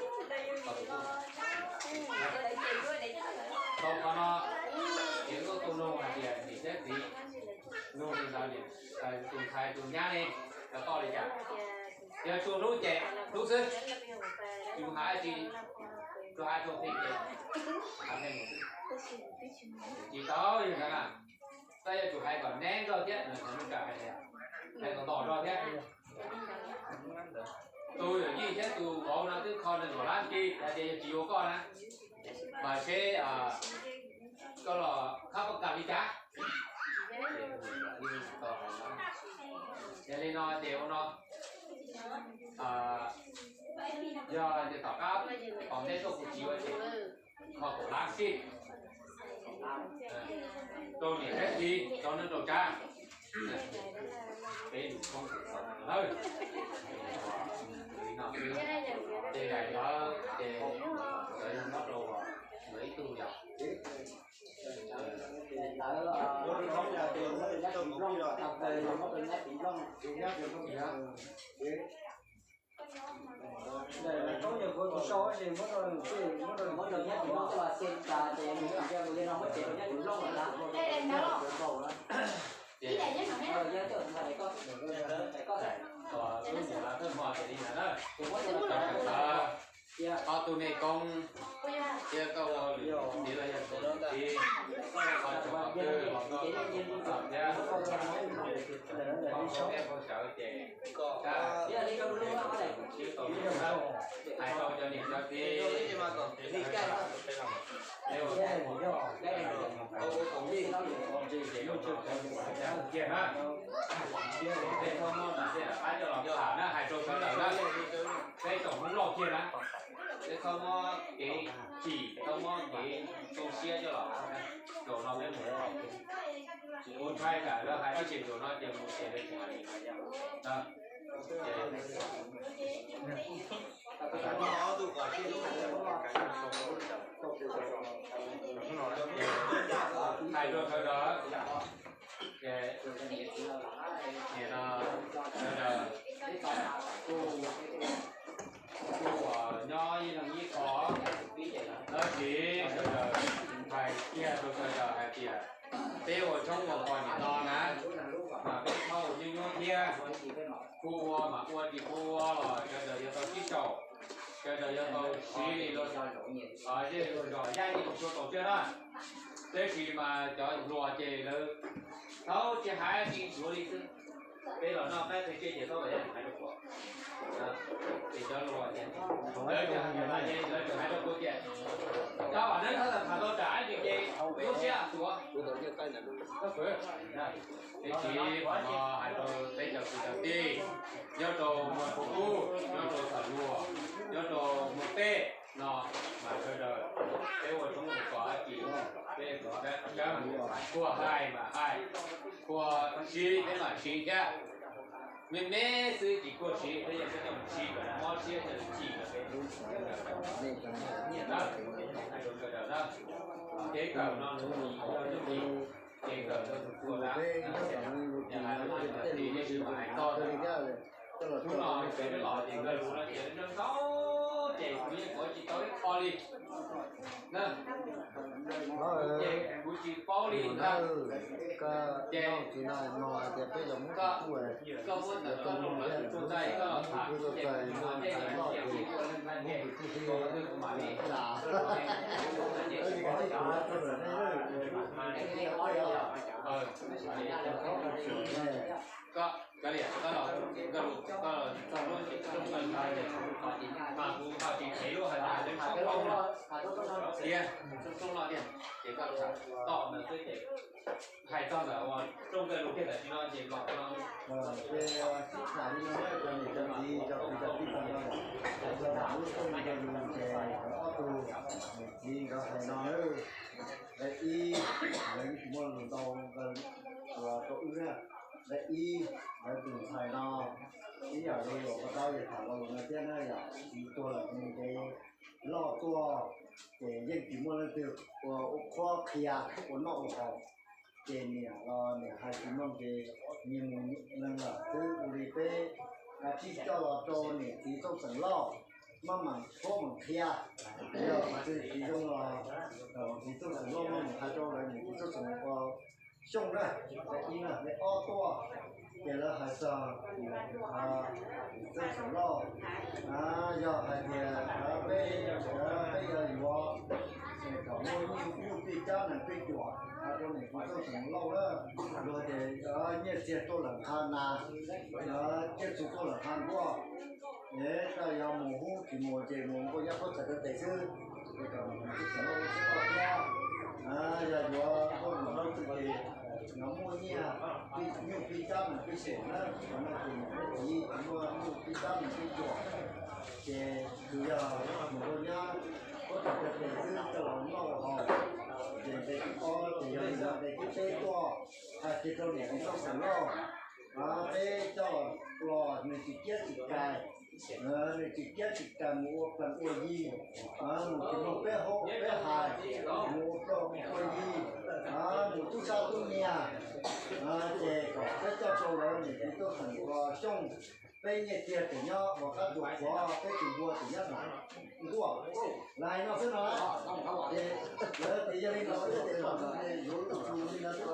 Tau qhov no, ces kuj tu nug hais tias niam thiab txiv, nug li ntawd, tus ntxhais tus nyab ne, yog koj li cas? Yog tsuas hlub ces hlub xwb, tsis hais dab tsi, tsuas hais rau phem ces hais phem mus xwb. Tsis tau li ntawd na, koj yuav tsum hais kom neb zog thiab, nws tau nws kam hais tias hais kom ntom zog thiab. Tus yawm yij thiab tus vauv no twb kho nees nkaum lab kis hais tias yog tsis yuav koj na, mas seb koj los khab pab kam li cas. Yog li no ces ua no, yog tias tom qab tom ntej tuaj kuv tsis yuav ces kho kaum lab xij rau niam thiab txiv, rau neej rau tsav. Peb lus koob lawm. Ces daim ntawd ces lawv yog muab rau lawv ib tug yom. Ob tug me koob, thiab koj ua lwm tiv los yog tus tiv, koj tsuas qhov twg los koj txog thiab, koj thiab koj sawv ces koj sab, hais rau cov niam cov txiv, kiag na, peb txhob muab nram tej nram qab coj los tham na, hais rau sawv daws na, peb tsoom Hmoob loj kiag na, peb txhob muab kev chim, txhob muab kev tu siab coj los, zaum no peb mus tsis ua ntshai kam lawv hais dab tsi, zaum no ces mus ces lawv tsis hais li. Hais rau sawv daws, ces nim no sawv daws kuj, kuj nyob ib leeg ib qho, tab sis sawv daws hais kiag rau sawv daws hais tias peb ua tshoob ua kos nim no na, mas peb txhob ua nyuaj nyuaj thiab. Kuj ua mas ua tsis kuj ua los sawv daws yuav tau sib sau, sawv daws yuav tau siv li los, zej los zos yaj yeej tsuas tau tsawg na. Tab sis mas cov hluas ces lawv thaum tsis hais tsis ntxuav li xwb. Peb los noj peb qhia tseg ces thaum lawv hais rau kuv, ces cov hluas ces lawv tseem hais rau kuv tias, koj vam neeb thab tham tau tsam ib ntsis ces lub siab tuav. Tab sis qhov no hais rau peb cov kwv cov tij, nyob rau Muas Phuv Kub, nyob rau Xam Luas, nyob rau Muas Teb no, mas sawv daws peb ua tshoob ua kos dab tsi, peb kuj hais mas hais, kuj siv peb mam siv thiab. Me me xwb tsis kuj siv, peb yeej peb coj mus siv kom mob siab coj mus chim rau peb. Nyiam na, hais rau sawv daws na, kev kawm no nws yog yooj yim, kev kawm no nws kuj dab, hais txog hnub no peb los ces nkawd lus no ces ntau ces kuv yeej kov tsis tau ib qho li. Ces kuv tsis paub li ntag. Ces koj muab ntawm koj lus lawv tsuag tsuag ntxais koj los tham ces kuv mas tej no ces kuv ua leej ntxhais ces kuv mam li koj Koj liam koj los, koj los txog lub rooj kawg ntawd ces mas kuv ho tsis them lub hais tias lub soob hauv no tiag, soob soob no tiag, ces koj tham tom ntawd xwb ces hais txog ntawm uas rooj kawg lus kiag tam sim no ces los no. Ces sib tham li no na, cov niam cov txiv, cov kwv cov tij tag nrho, txog ntawm lub rooj kawg lus ces ob tug niam txiv nkawd hais no, daim ib, lawv yeej tsis muaj lus ntau rau wb na. Daim ib, lawv tus ntxhais no ib yam li uas pab tab yog tham los no thiab na, yog txiv tuag lawm nws ntev loj tuaj, ces yeej tsis muaj leej twg ua ua qhuab qhia ua noj ua haus, ces niam los niam hais tsis mloog ces nyias mus neeg lawm xwb. Ua li peb kav tsij coj los rau niam txiv Txooj Xeem Lauj maj mam qhuab mam qhia, yog tsis zoo los niam txiv Txooj Xeem Lauj maj mam hais rau lawv niam txiv Txooj Xeem Lauj Xyooj na, daim ib na. Daim ob tuaj ces lawv hais txog niam txiv Txooj Xeem Lauj, yog hais tias peb, peb yog yuav kom muaj nyuj pij cab nees pij cuam, hais rau niam txiv Txooj Xeem Lauj na, luag tias nyiaj txiag tuaj lawm qha nas, tsiaj txhu tuaj lawm qha nkuaj, es koj yog mus hub tsis mus ces mus nquag nyab pob txhais taw tes xwb, es kom niam txiv Txooj Xeem Lauj ua siab loj thiab. Yog yuav tuaj mus hlub txwj ces yuav muaj nyiaj, nyuj pij cab nees pij cuam na, qhov no ces niam thiab txiv tsis muaj nyuj pij cab nees pij cuam, ces tsuas yog mus nquag nyab pob txhais taw tes xwb coj los noj los haus. Ces nqe thib ob ces yog li no, nqe thib peb tuaj hais kiag rau niam txiv Txooj Xeem Lauj, peb coj los nws tsis ciab tsis cais, nws tsis ciab tsis cais mus ua plees ua yi, mus tsis mloog peb hauj peb hais, mus ua plees ua yi, mus tub sab tub nyiag, ces kom peb coj rau lawv niam txiv Txooj Xeem Lauj Xyooj, peb nyiaj txiag tseem nyob uas qab tsuas qhuav, peb tus npua tseem nyob nram nkuaj. Lawv hais no xwb no, ces lawv tias yog li no peb ces los no ces yuav ua li no xwb,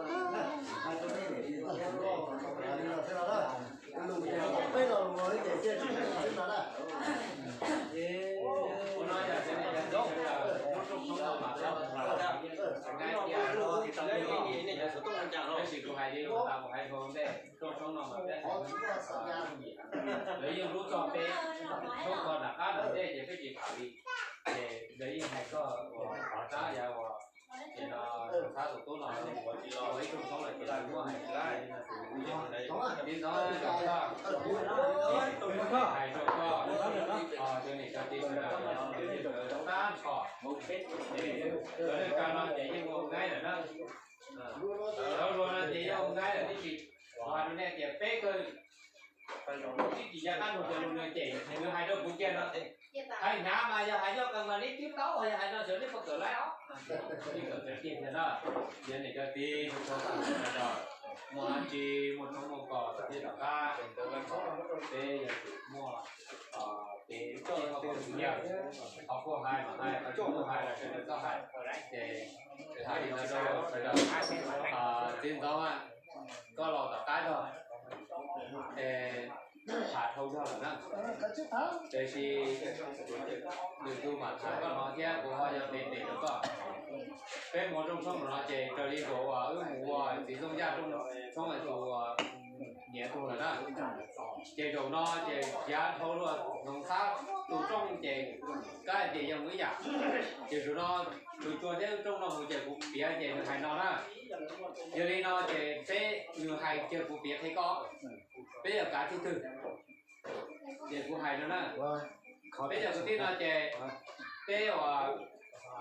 hais rau peb niam txiv Txooj Xeem Lauj hais li no xwb no na. Lus ces peb los lus ces thiaj tsis xwb no na. Tab sis kuv hais li ua tas kuv hais rau ntej, rooj tshoob no mas peb hais lawv yeej hlub txog peb, tshoob ko nram qab nram ntej ces peb tsis tham li, ces lawv yeej hais koj uas qhov tab yog uas ces no tus thab tus tub no ua tsis los ua ib rooj tshoob lawm ces lawv muab hais tsis laib. Txiv ntxawm, hais rau koj, cov niam cov txiv sawv daws, tab nrho, lawv lwm kab no ces yeej ua nqaij lawm na. Lawv luag no ces yeej ua nqaij lawm tib si. Kuv hais rau nej tias peb kawg tib tsis ya qab nug cov lus nws cem nws hais rau kuv kiag no. Hais hnyav mas yog hais nyob qees mas neb twb paub, yog hais no sawv neb puas kawm laib os. Neb kawm tiag tiag na. Yog niam cov txiv, muaj dab tsi muaj tshoob muaj kos txog thiab tom qab, peb yuav tsum muaj kev ua nyiaj, qhov puaj hais mas hais, qhov tsis puaj hais los sawv daws txhob hais. Ces hais li no rau sawv daws, txiv ntxawm, koj los tom qab tog, es tham dhau zog lawm na. Tiam sis lwm tus mam tham koj no thiab kuv ho yuav ntes ntes rau koj. Peb mus rooj tshoob no ces raws li zaum uas wb mus ua txiv Zooj Yaj rooj tshoob tus niam tuag lawm na, ces zaum no ces yav dhau luag hnoos thab tus rooj ces kab tias yog mus ib yam. Ces zaum no tus cuag thiab rooj no mus ces kuv piav ces nws hais no na. Yog li no ces peb, nws hais kiag kuv piav qhia koj, peb yog kav tib twg. Ces kuv hais no na, peb yog kwv tij no ces peb ua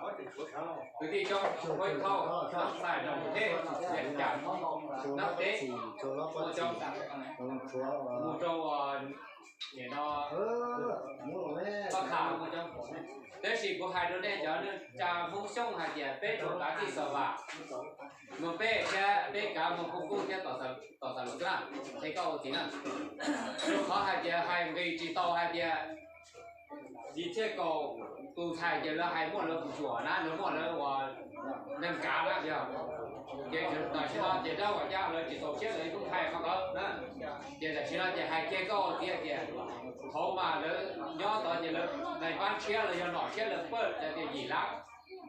kwv tij coob, Huab Thauj, Nab Xais, Nab Teb, muaj coob, mus rau nim no Paj Kha muaj coob. Tab sis kuv hais rau nej cov neej tsa Hmoob Xyooj hais tias peb tsuas kav tij Xav Vam, mas peb thiab peb kav Muas Kuj Kuj thiab Tom Xav Lus xwb na, qhia koj ua txiv na. Rau qhov hais tias hais nqis tsis tau hais tias yim txhiab kaum tus ntxhais ces lawv hais muaj lawv tus cuam na, lawv muaj lawv ua neeg kav na yog. Ces tam sim no ces dab uas cab lawv tsis txaus siab lawv yeej hais qhov ntawd na. Ces tam sim no ces hais kiag koj ua txiv tias thaum mas lawv nyob tod ces lawv nais pab tshiab los yog nom tshiab lawv pab tias yim lab,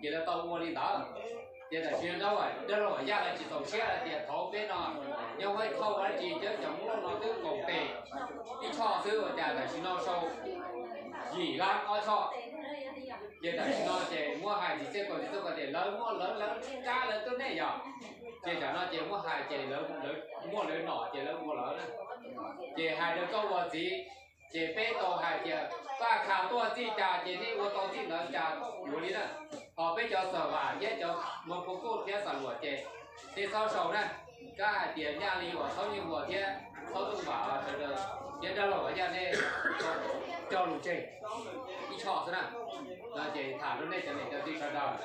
ces lawv tau ua li ntawd. Ces tam sim no dab laug Vam Yaj lawv tsis txaus siab hais tias thov peb no nyob ua ib qho ua dab tsi, cov cov Hmoob no twb qaum tes ib choj xwb, ua cas tam sim no sau yim lab ob choj. Ces tam sim no ces muab hais tsis txij ko tsis txij ko tias lawv muaj lawv lawv kab lawv tuab neeg yog, ces tam no ces muab hais ces lawv muaj lawv nom ces lawv ua lawv na. Ces hais rau koj ua txiv, ces peb tau hais tias Paj Kha tuaj txij cas ces nej ua tau txij ntawd cas yuav li na. Ho peb cov Xav Vam thiab cov Mus Phu Kuj thiab Xav Luam ces nej txhob sau na. Kab hais tias nyaj li uas Txhob Nyiaj Huas thiab Txhob Tooj Vam los sawv daws thiab dab laug Vam Yaj nej coj lus tseg ib choj xwb na. No ces tham rau nej cov niam cov txiv sawv daws,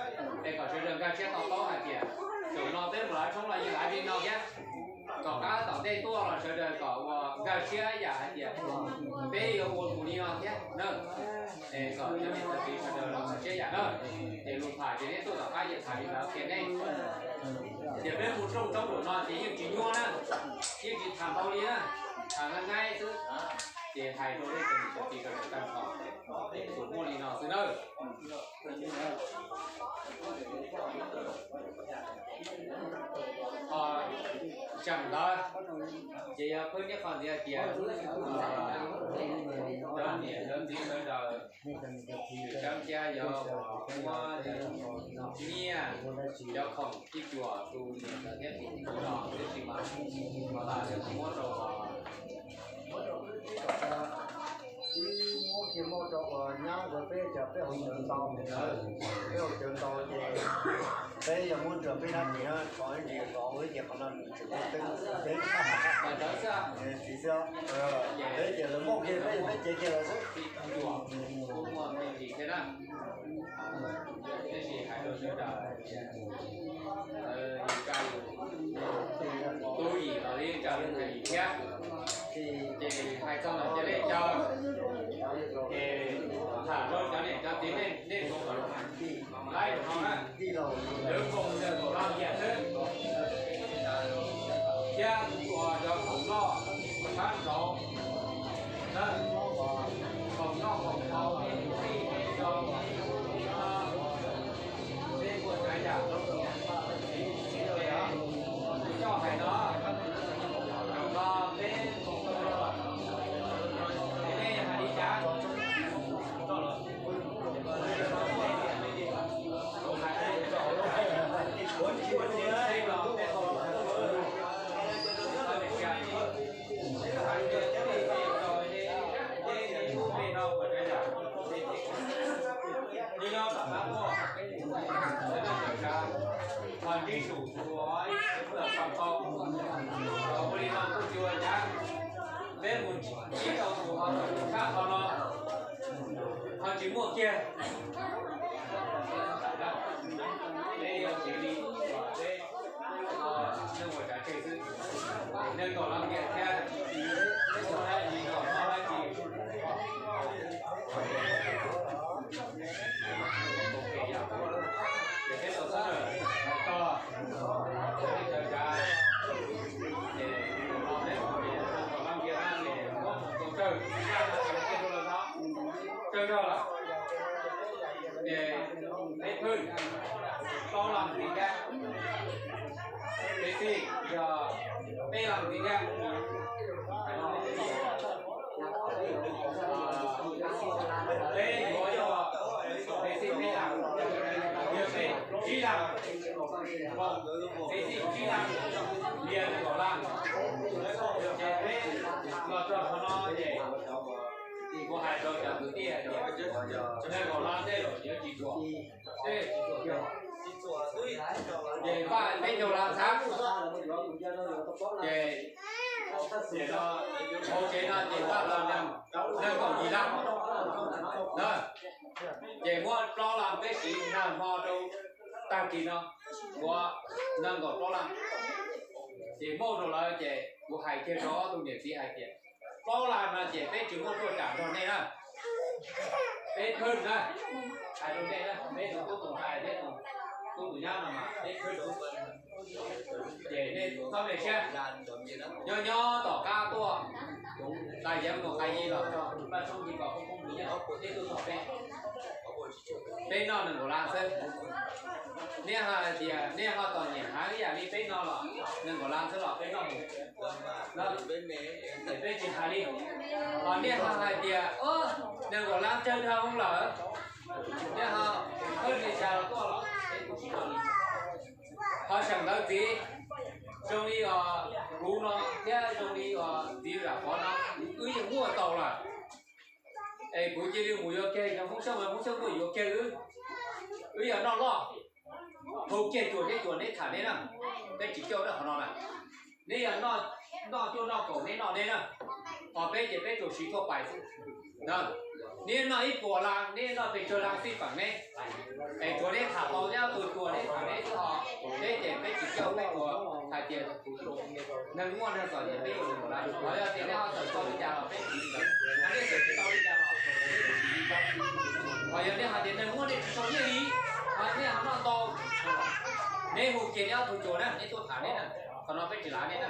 es kom sawv daws nkag siab to taub hais tias zaum no peb mus lawv tshoob los yeej hais li no thiab. Tom qab tom ntej tuaj los sawv daws kom ua nkag siab yam hais tias peb yuav ua tus li no thiab na. Es kom cov niam cov txiv sawv daws los nkag siab yam na. Ces lus tham ces neb tuaj tom qab ces tham li ntawd qhia nej. Ces peb mus rooj tshoob zaum no ces yeej tsis nyuaj na, yeej tsis tham ntau li na, tham nqaij nqaij xwb. Ces hais rau nej cov niam cov txiv sawv daws tag nrho, peb tsuas muaj li no xwb nawb. Ho tseem ntawd ces yog khwb nyob qhov ntxiv hais tias cov niam cov txiv sawv daws tseem ceeb thiab yog muab nyiaj, cov khoom ib cuam tus niam ntawd thiab tus txiv no tib si mas, mas tas yog muab rau Ib muab kiag muab rau uas nyab uas peb cov peb hauv cawv ntau, peb hauv cawv ntau ces peb yog muab rau peb nab tis no, qhov ib ntsis qhov ua ib ces qhov no nws tseem muaj teeb peb. Tsis xwb, peb ces lawv muaj kiag peb, peb cev kiag lawv xwb. Tub yim los li cas li hais yim thiab, ces hais txog ntawm cov dej cawv, ces tham rau cov niam cov txiv nej, nej txhob laib no na, lawv foom yam xwb, thiab ua cov khoom noj sab nraud, khoom noj khoom haus, tij tij rau, peb ua tsav yam rau, coj hais no, no peb foom rau, nej hais li cas? Peb mus ib tau tus ho tau tshaj qhov no, ho tsis muaj kiag. Peb yuav txiv li, peb neeg ua tsav tseg xwb, neeg kom los ntiam thiab, ua dab tsi kom noj dab tsi. Ces peb tau sawv daws hais txog cov neeg cov tsav, ces kom los ntiam na, ces muab tus tsawg, tsawg zog lawm, ces peb phwj plaub leeg txiv thiab, peb xij yog peb leeg txiv thiab. Peb yuav yog peb xij peb leeg, yog peb tsib leeg, peb xij tsib leeg, lias nees nkaum leej. Ces peb los txog qhov no ces kuv hais rau cov kwv tij hais tias nees nkaum leej tej zaum yuav tsis txuam, tej zaum tsis txuam kiag. Ces peb caug leej xwb, ces hauv tsev no ces pab los nees nkaum yim leej na. Ces muab plaub leej peb siv nag hmo rau tag kis no, tshuav nees nkaum plaub leej. Ces muaj rau lawv ces kuv hais kiag rau ob tug niam txiv hais tias plaub leej no ces peb tsis muaj tuaj tsam nrog nej na. Peb phwj na, hais rau nej na, peb tus tub tus ntxhais thiab tus tub tus nyab no mas peb phwj. Ces nej txhob me siab, nyob nyob tom qab tuaj, tas yav mus qas yi los txog Paj Tshoob Lis kom phooj ywg nyob, nej tuaj txog peb. Peb noj nees nkaum lab xwb. Nej ho hais tias nej ho txom nyem heev ib yam li peb no los nees nkaum lab xwb los peb noj mus. Peb tsis hais li. Ho nej ho hais tias nees nkaum lab tsawg dhau lawm, nej ho hawj li cas los tuaj los peb kuj tsis tuaj li. Ho seem ntawd txiv, zoo li os kuv no thiab zoo li os txiv Zam Pov no, wb yeej muaj tau lawm. Es kuv cia li mus yuav kiag cov Hmoob Xyooj, Hmoob Xyooj tuaj yuav kiag wb. Wb yog noj loj, hau kiag cuag thiab cuag neb tham neb na, peb tsis coj neb qhov no na. Neb yog noj cuaj noj kaum neb noj neb na, ho peb ces peb tsuas siv thuaj pais xwb. Neb noj ib puas lab, neb noj pes tsawg lab xij peem neb, es tsuav neb tham tau neb ob tug cuag neb tham neb xwb ho, peb ces peb tsis coj peb tsuas hais tias neeg muaj neeg txom nyem peb yuav mus lab, ho yog tias neb ho tawm tau li cas los peb tsis li ntawd, ho nej tawm tsis tau li cas los ho yog nej hais tias neeg muaj nej tsis tau nyiaj li, ho nej ho noj tau, neb hu kiag neb ob tug cuag na, neb tuaj tham neb na, qhov no peb tsis lav neb na.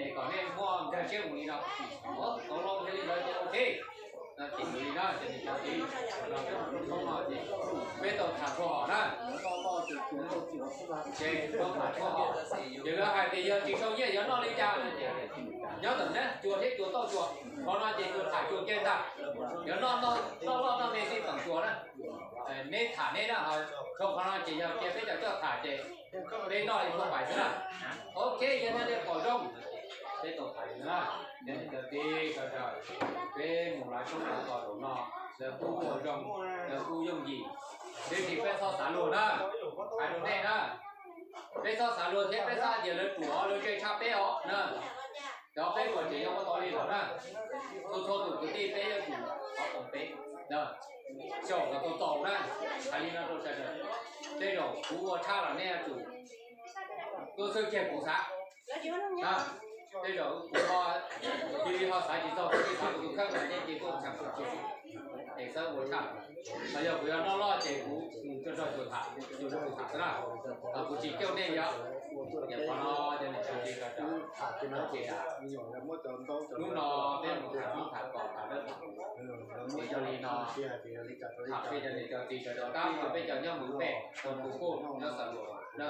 Es kom nej muaj nkag siab mus li no, tau loo thiaj li ntawd ces ok. Ces mus li na, ces nws cov txiv, peb tau tham txhua hom na. Ces tau tham txhua hom, ces lawv hais tias yog tsis sau nyiaj yuav noj li cas no ces nyob ntawm neb cuag thiab cuag tauj cuag, qhov no ces cuag tham cuag kiag ntag. Yuav noj noj loj noj me xij peem cuag na. Neb tham neb na, txhua qhov no ces yog cia peb cov coj tham ces peb noj li thuaj pais xwb na. Ok, yog nej li pom zoo, peb tau tham li na. Cov niam cov txiv sawv daws, peb mus lawv soob lawv tos zaum no, lawv kuj ua zoo, lawv kuj yooj yim, tiam sis peb txhob xav luag na. Hais rau nej na, peb txhob xav luag thiab peb txhob hais tias lawv ruam lawv ntse tshaj peb os na. Cov peb ua tseem yuav muaj tau li lawm na. Txhua txhua tus kwv tij peb yuav tsum thov tau peb na, xyaum kom tau tau na. Hais li no rau sawv daws, tej zaum kuv ua tshaj los nej yuav tsum tuaj xwb kiag kuv xav. Tej zaum kuv cia li ho xav tsis txog kuv xav kuv tus kheej los nej cia tuaj tsham kuv tsis es xav ua tshaj. Los yog kuv yuav noj loj ces kuv mus tso tso cuag tham, cuag kuv tham xwb na. Kuv tsis coj nej yom. Ces qhov no cov niam cov txiv sawv daws, hnub no peb mus tham hnub tham kom tham lawm, ces yog li no, tham peb cov niam cov txiv sawv daws tab sis peb cov nyob mus pem tau tus kuj nyob xav luag na.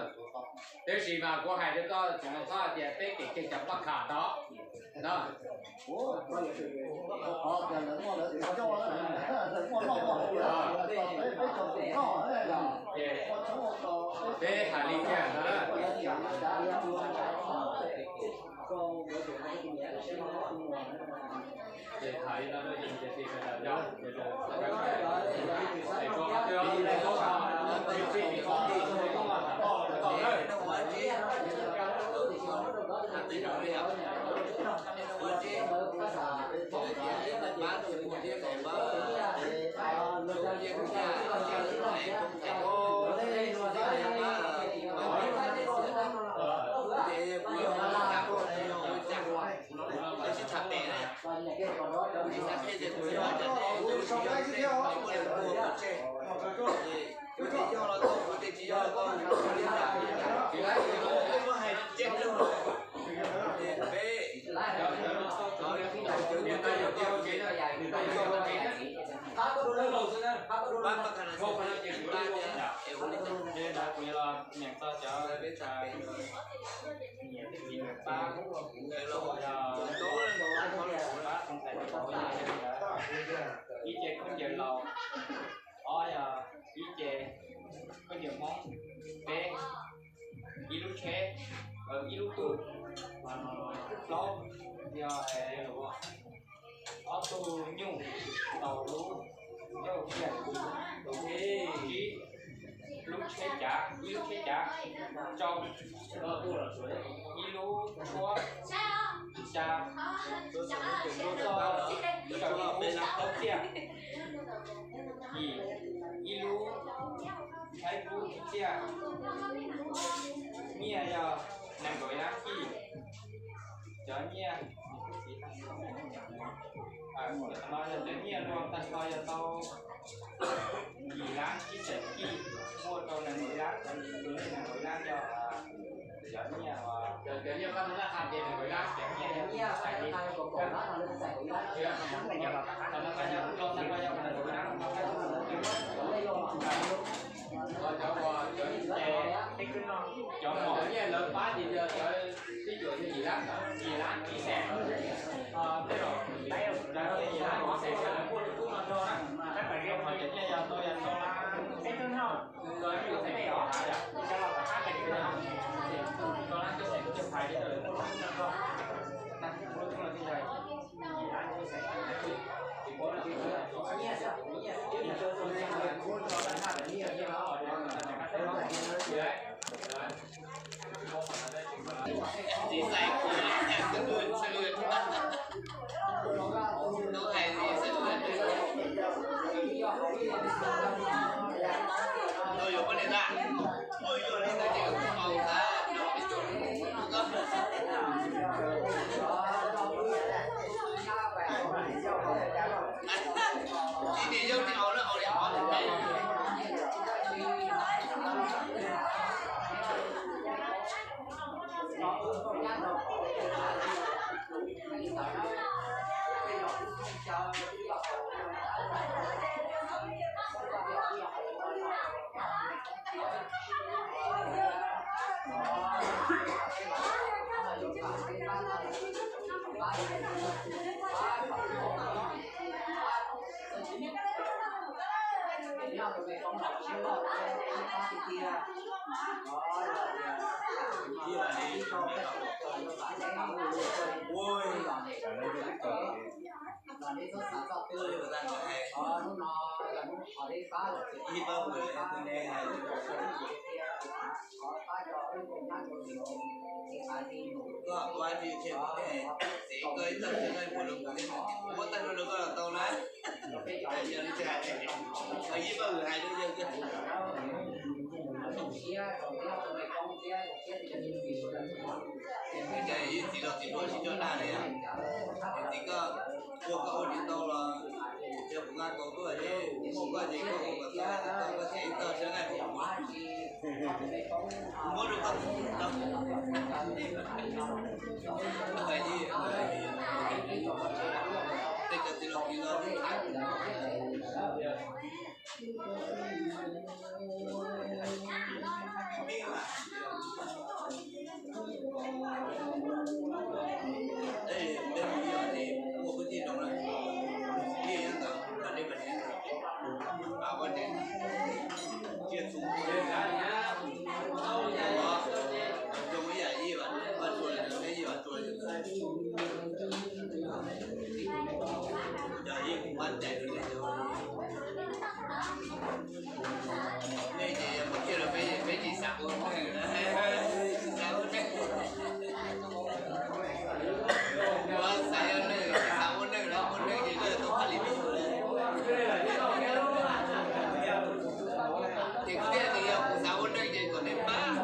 Tab sis mas kuv hais rau koj tsoom no txhob hais tias peb kev kiag cov paj kham tod na. Peb hais li kiag no na. Ces hais li no rau yus niam txiv sawv daws, es koj twb tsis txhob txhob txhob txhob txhob txhob na. Kuv yuav los niam txog cov niam txiv niam pab, yog pab txoov tais ib ce khaub ncaws laus, ob yog ib ce khaub ncaws Hmoob, peb ib lub tsheb, ib lub tug, plaub yog ob tug nyuj, rau lub ncauj tsiaj, tsib lub tsheb cav, ib lub tsheb cav, rau ib lub tshuab, xya lub txoj, plaub tsiaj, yim ib lub tshaib kub tsiaj, nyiaj yog nees nkaum ib lab kij. Cov nyiaj, cov no yog cov nyiaj luag tag nrho yog tau yim lab tsib caug kij, muaj rau nees nkaum ib lab, tus lej nees nkaum ib lab yog cov nyiaj, cov nyiaj pab tau laj qha ces nees nkaum ib lab, cov nyiaj yog tag nrho yog nees nkaum ib lab. Cov mom nyiaj lawv pab ces yog cov twb yuav yog yim lab, yim lab ib xees. Tej zaum lawv yim lab ib xees lawv muaj lub kub no rau na, tab tom zoo qhov cov nyiaj yog tau yog tau lab peb tug no, tau lab cuaj xees cuaj phav li rau lawv muaj lub kub no rau. Txiv los txiv duab tsis coj dag li, txiv koj ua koj ua tsis tau los yog kuv nqa tau tuaj, muaj koj ces koj ua kom tau, koj txiv koj sab nqaij kuv muab rau koj. Tej cov txiv los txiv los Nej ces yog mus kiag rau peb, peb tsis xav ua neej, tsis xav ua neej. Ua xav yog neeg, tsis xav ua neej los ua neej ces koj yuav tau pab li tus. Ces kuv thiaj tias yog kuv xav ua neej ces kom nej pab.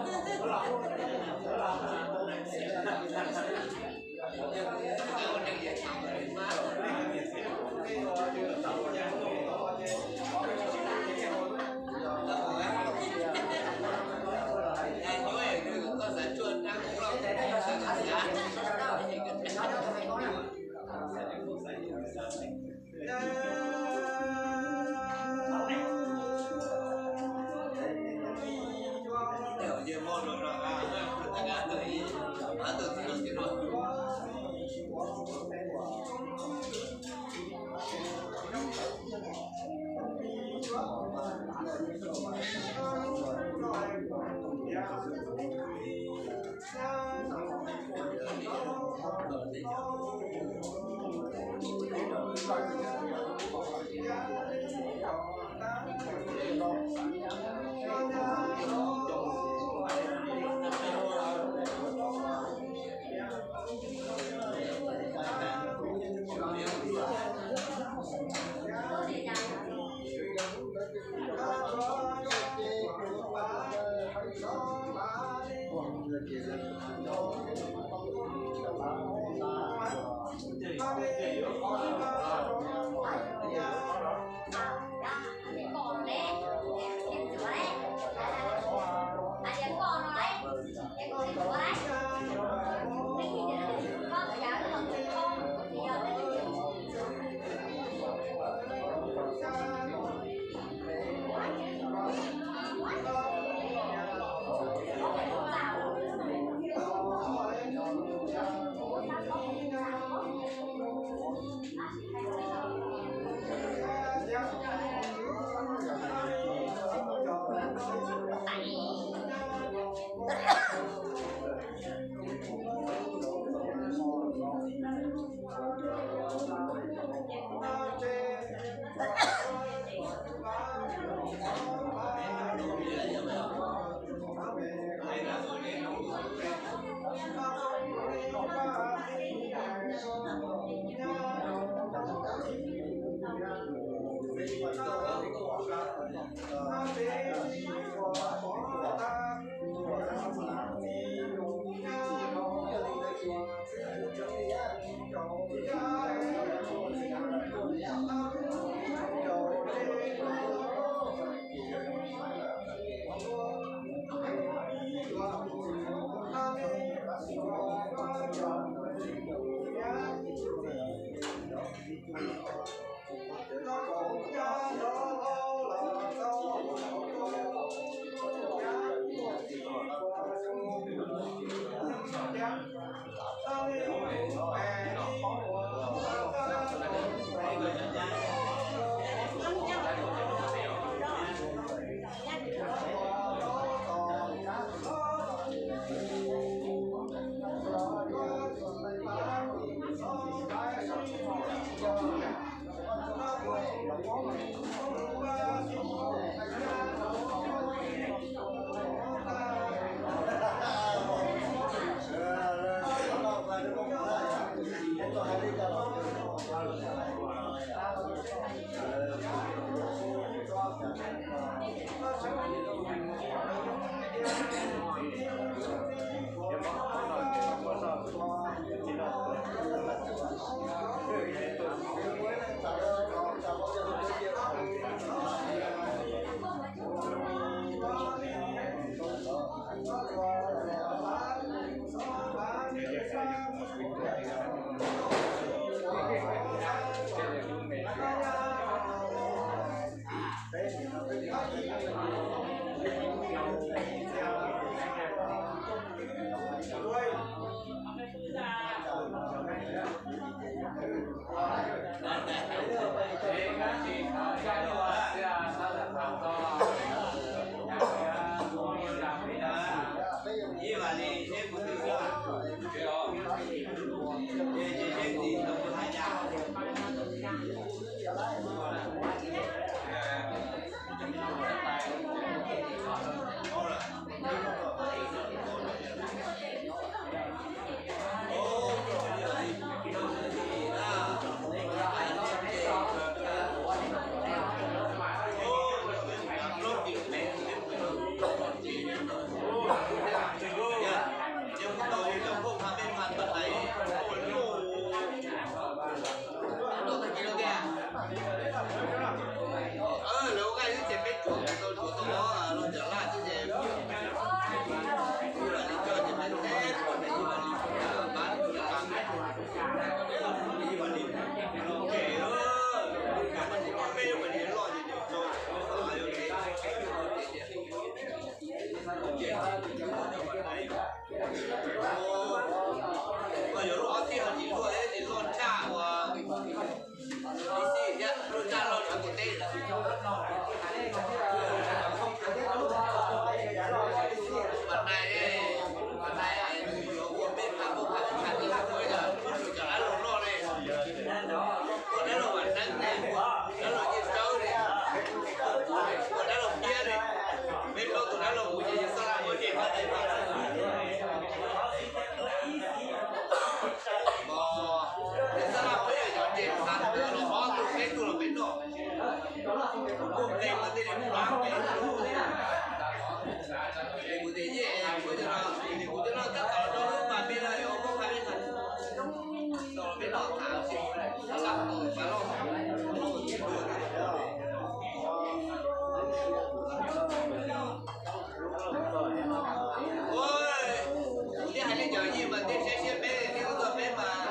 Kuv thiaj hais li cov yij mas thiaj saib siab peb, thiab ua tau peb mas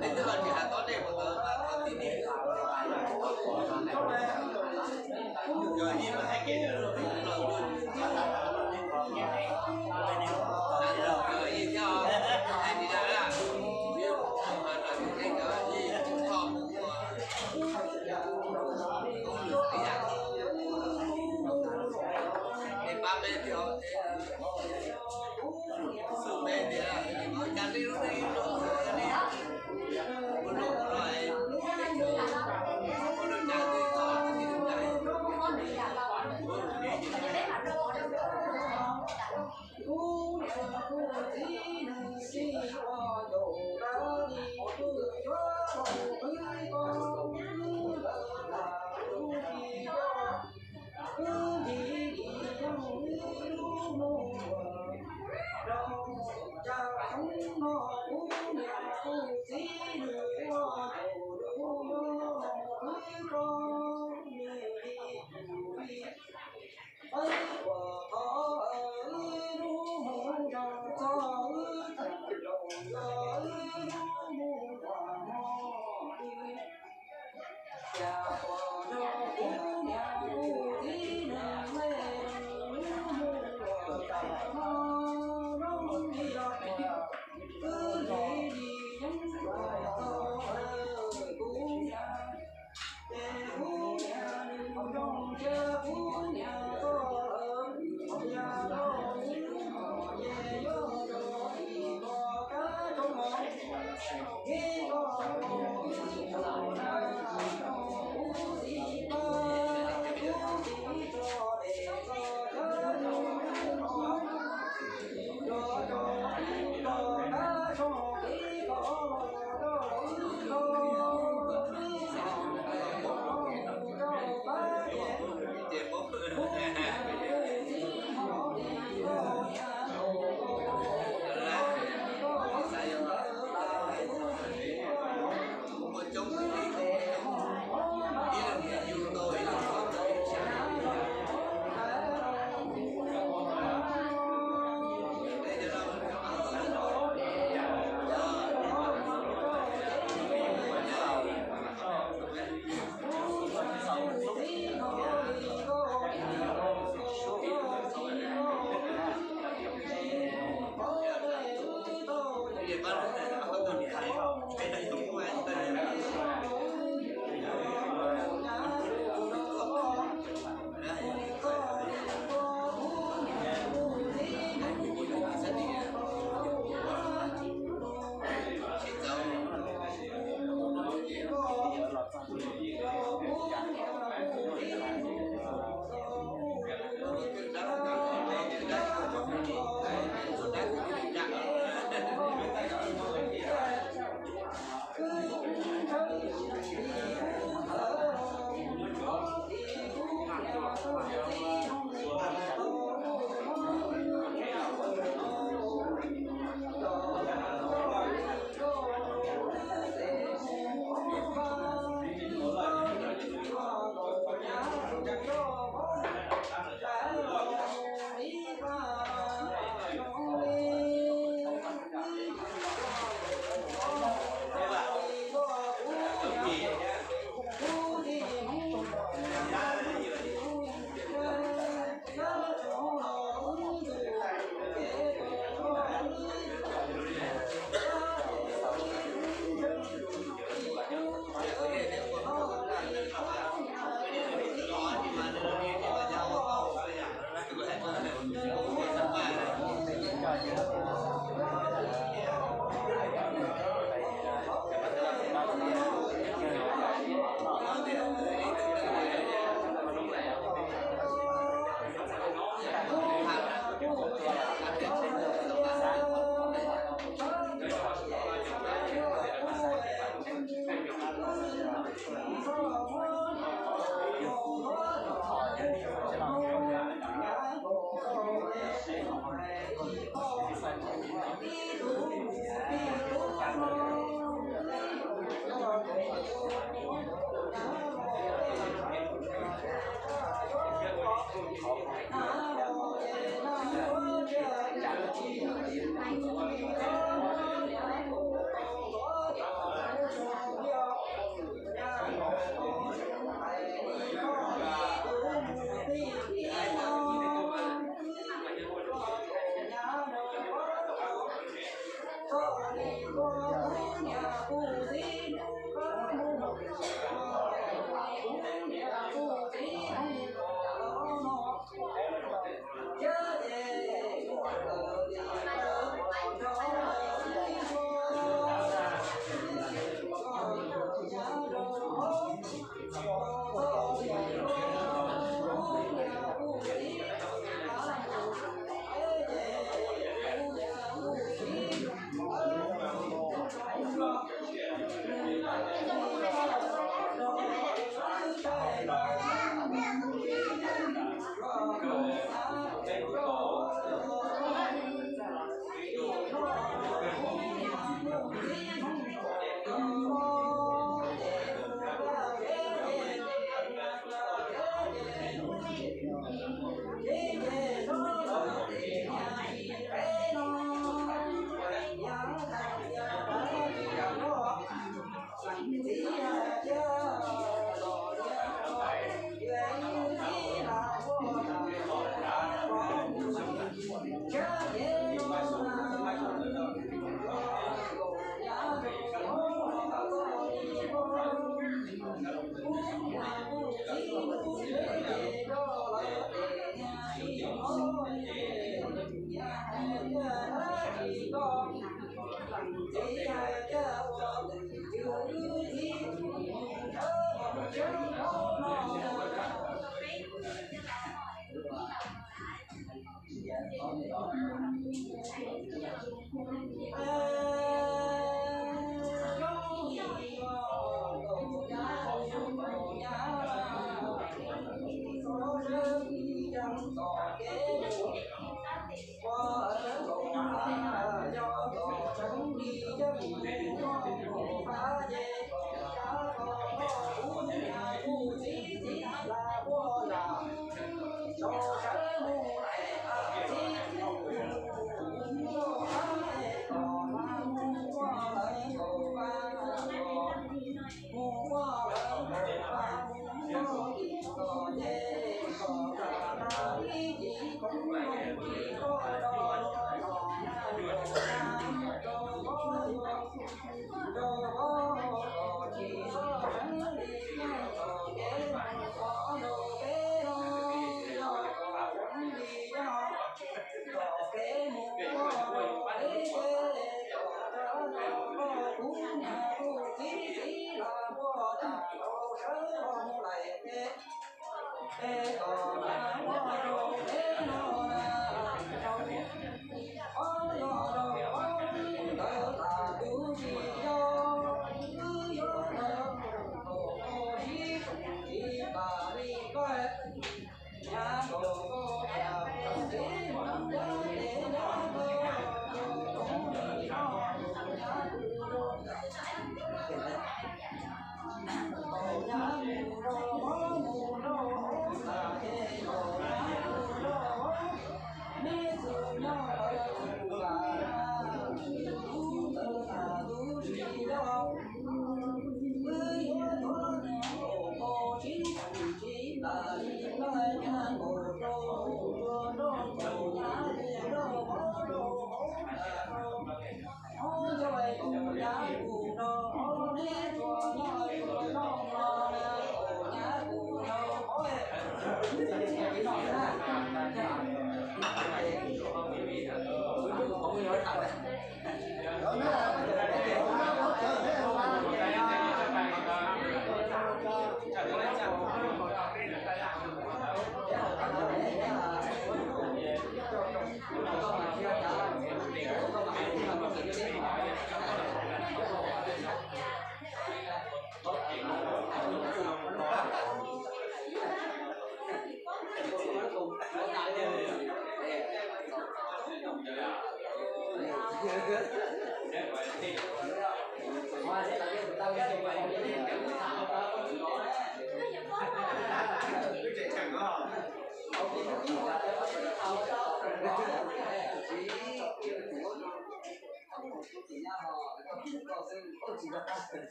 peb twb los tsis hav tob dej mus ntawd mas koj tib tib. Cov yij mas hais kev los cov yij thiab os, hais li dag, cov yij tho mus ua es pab peb thiab.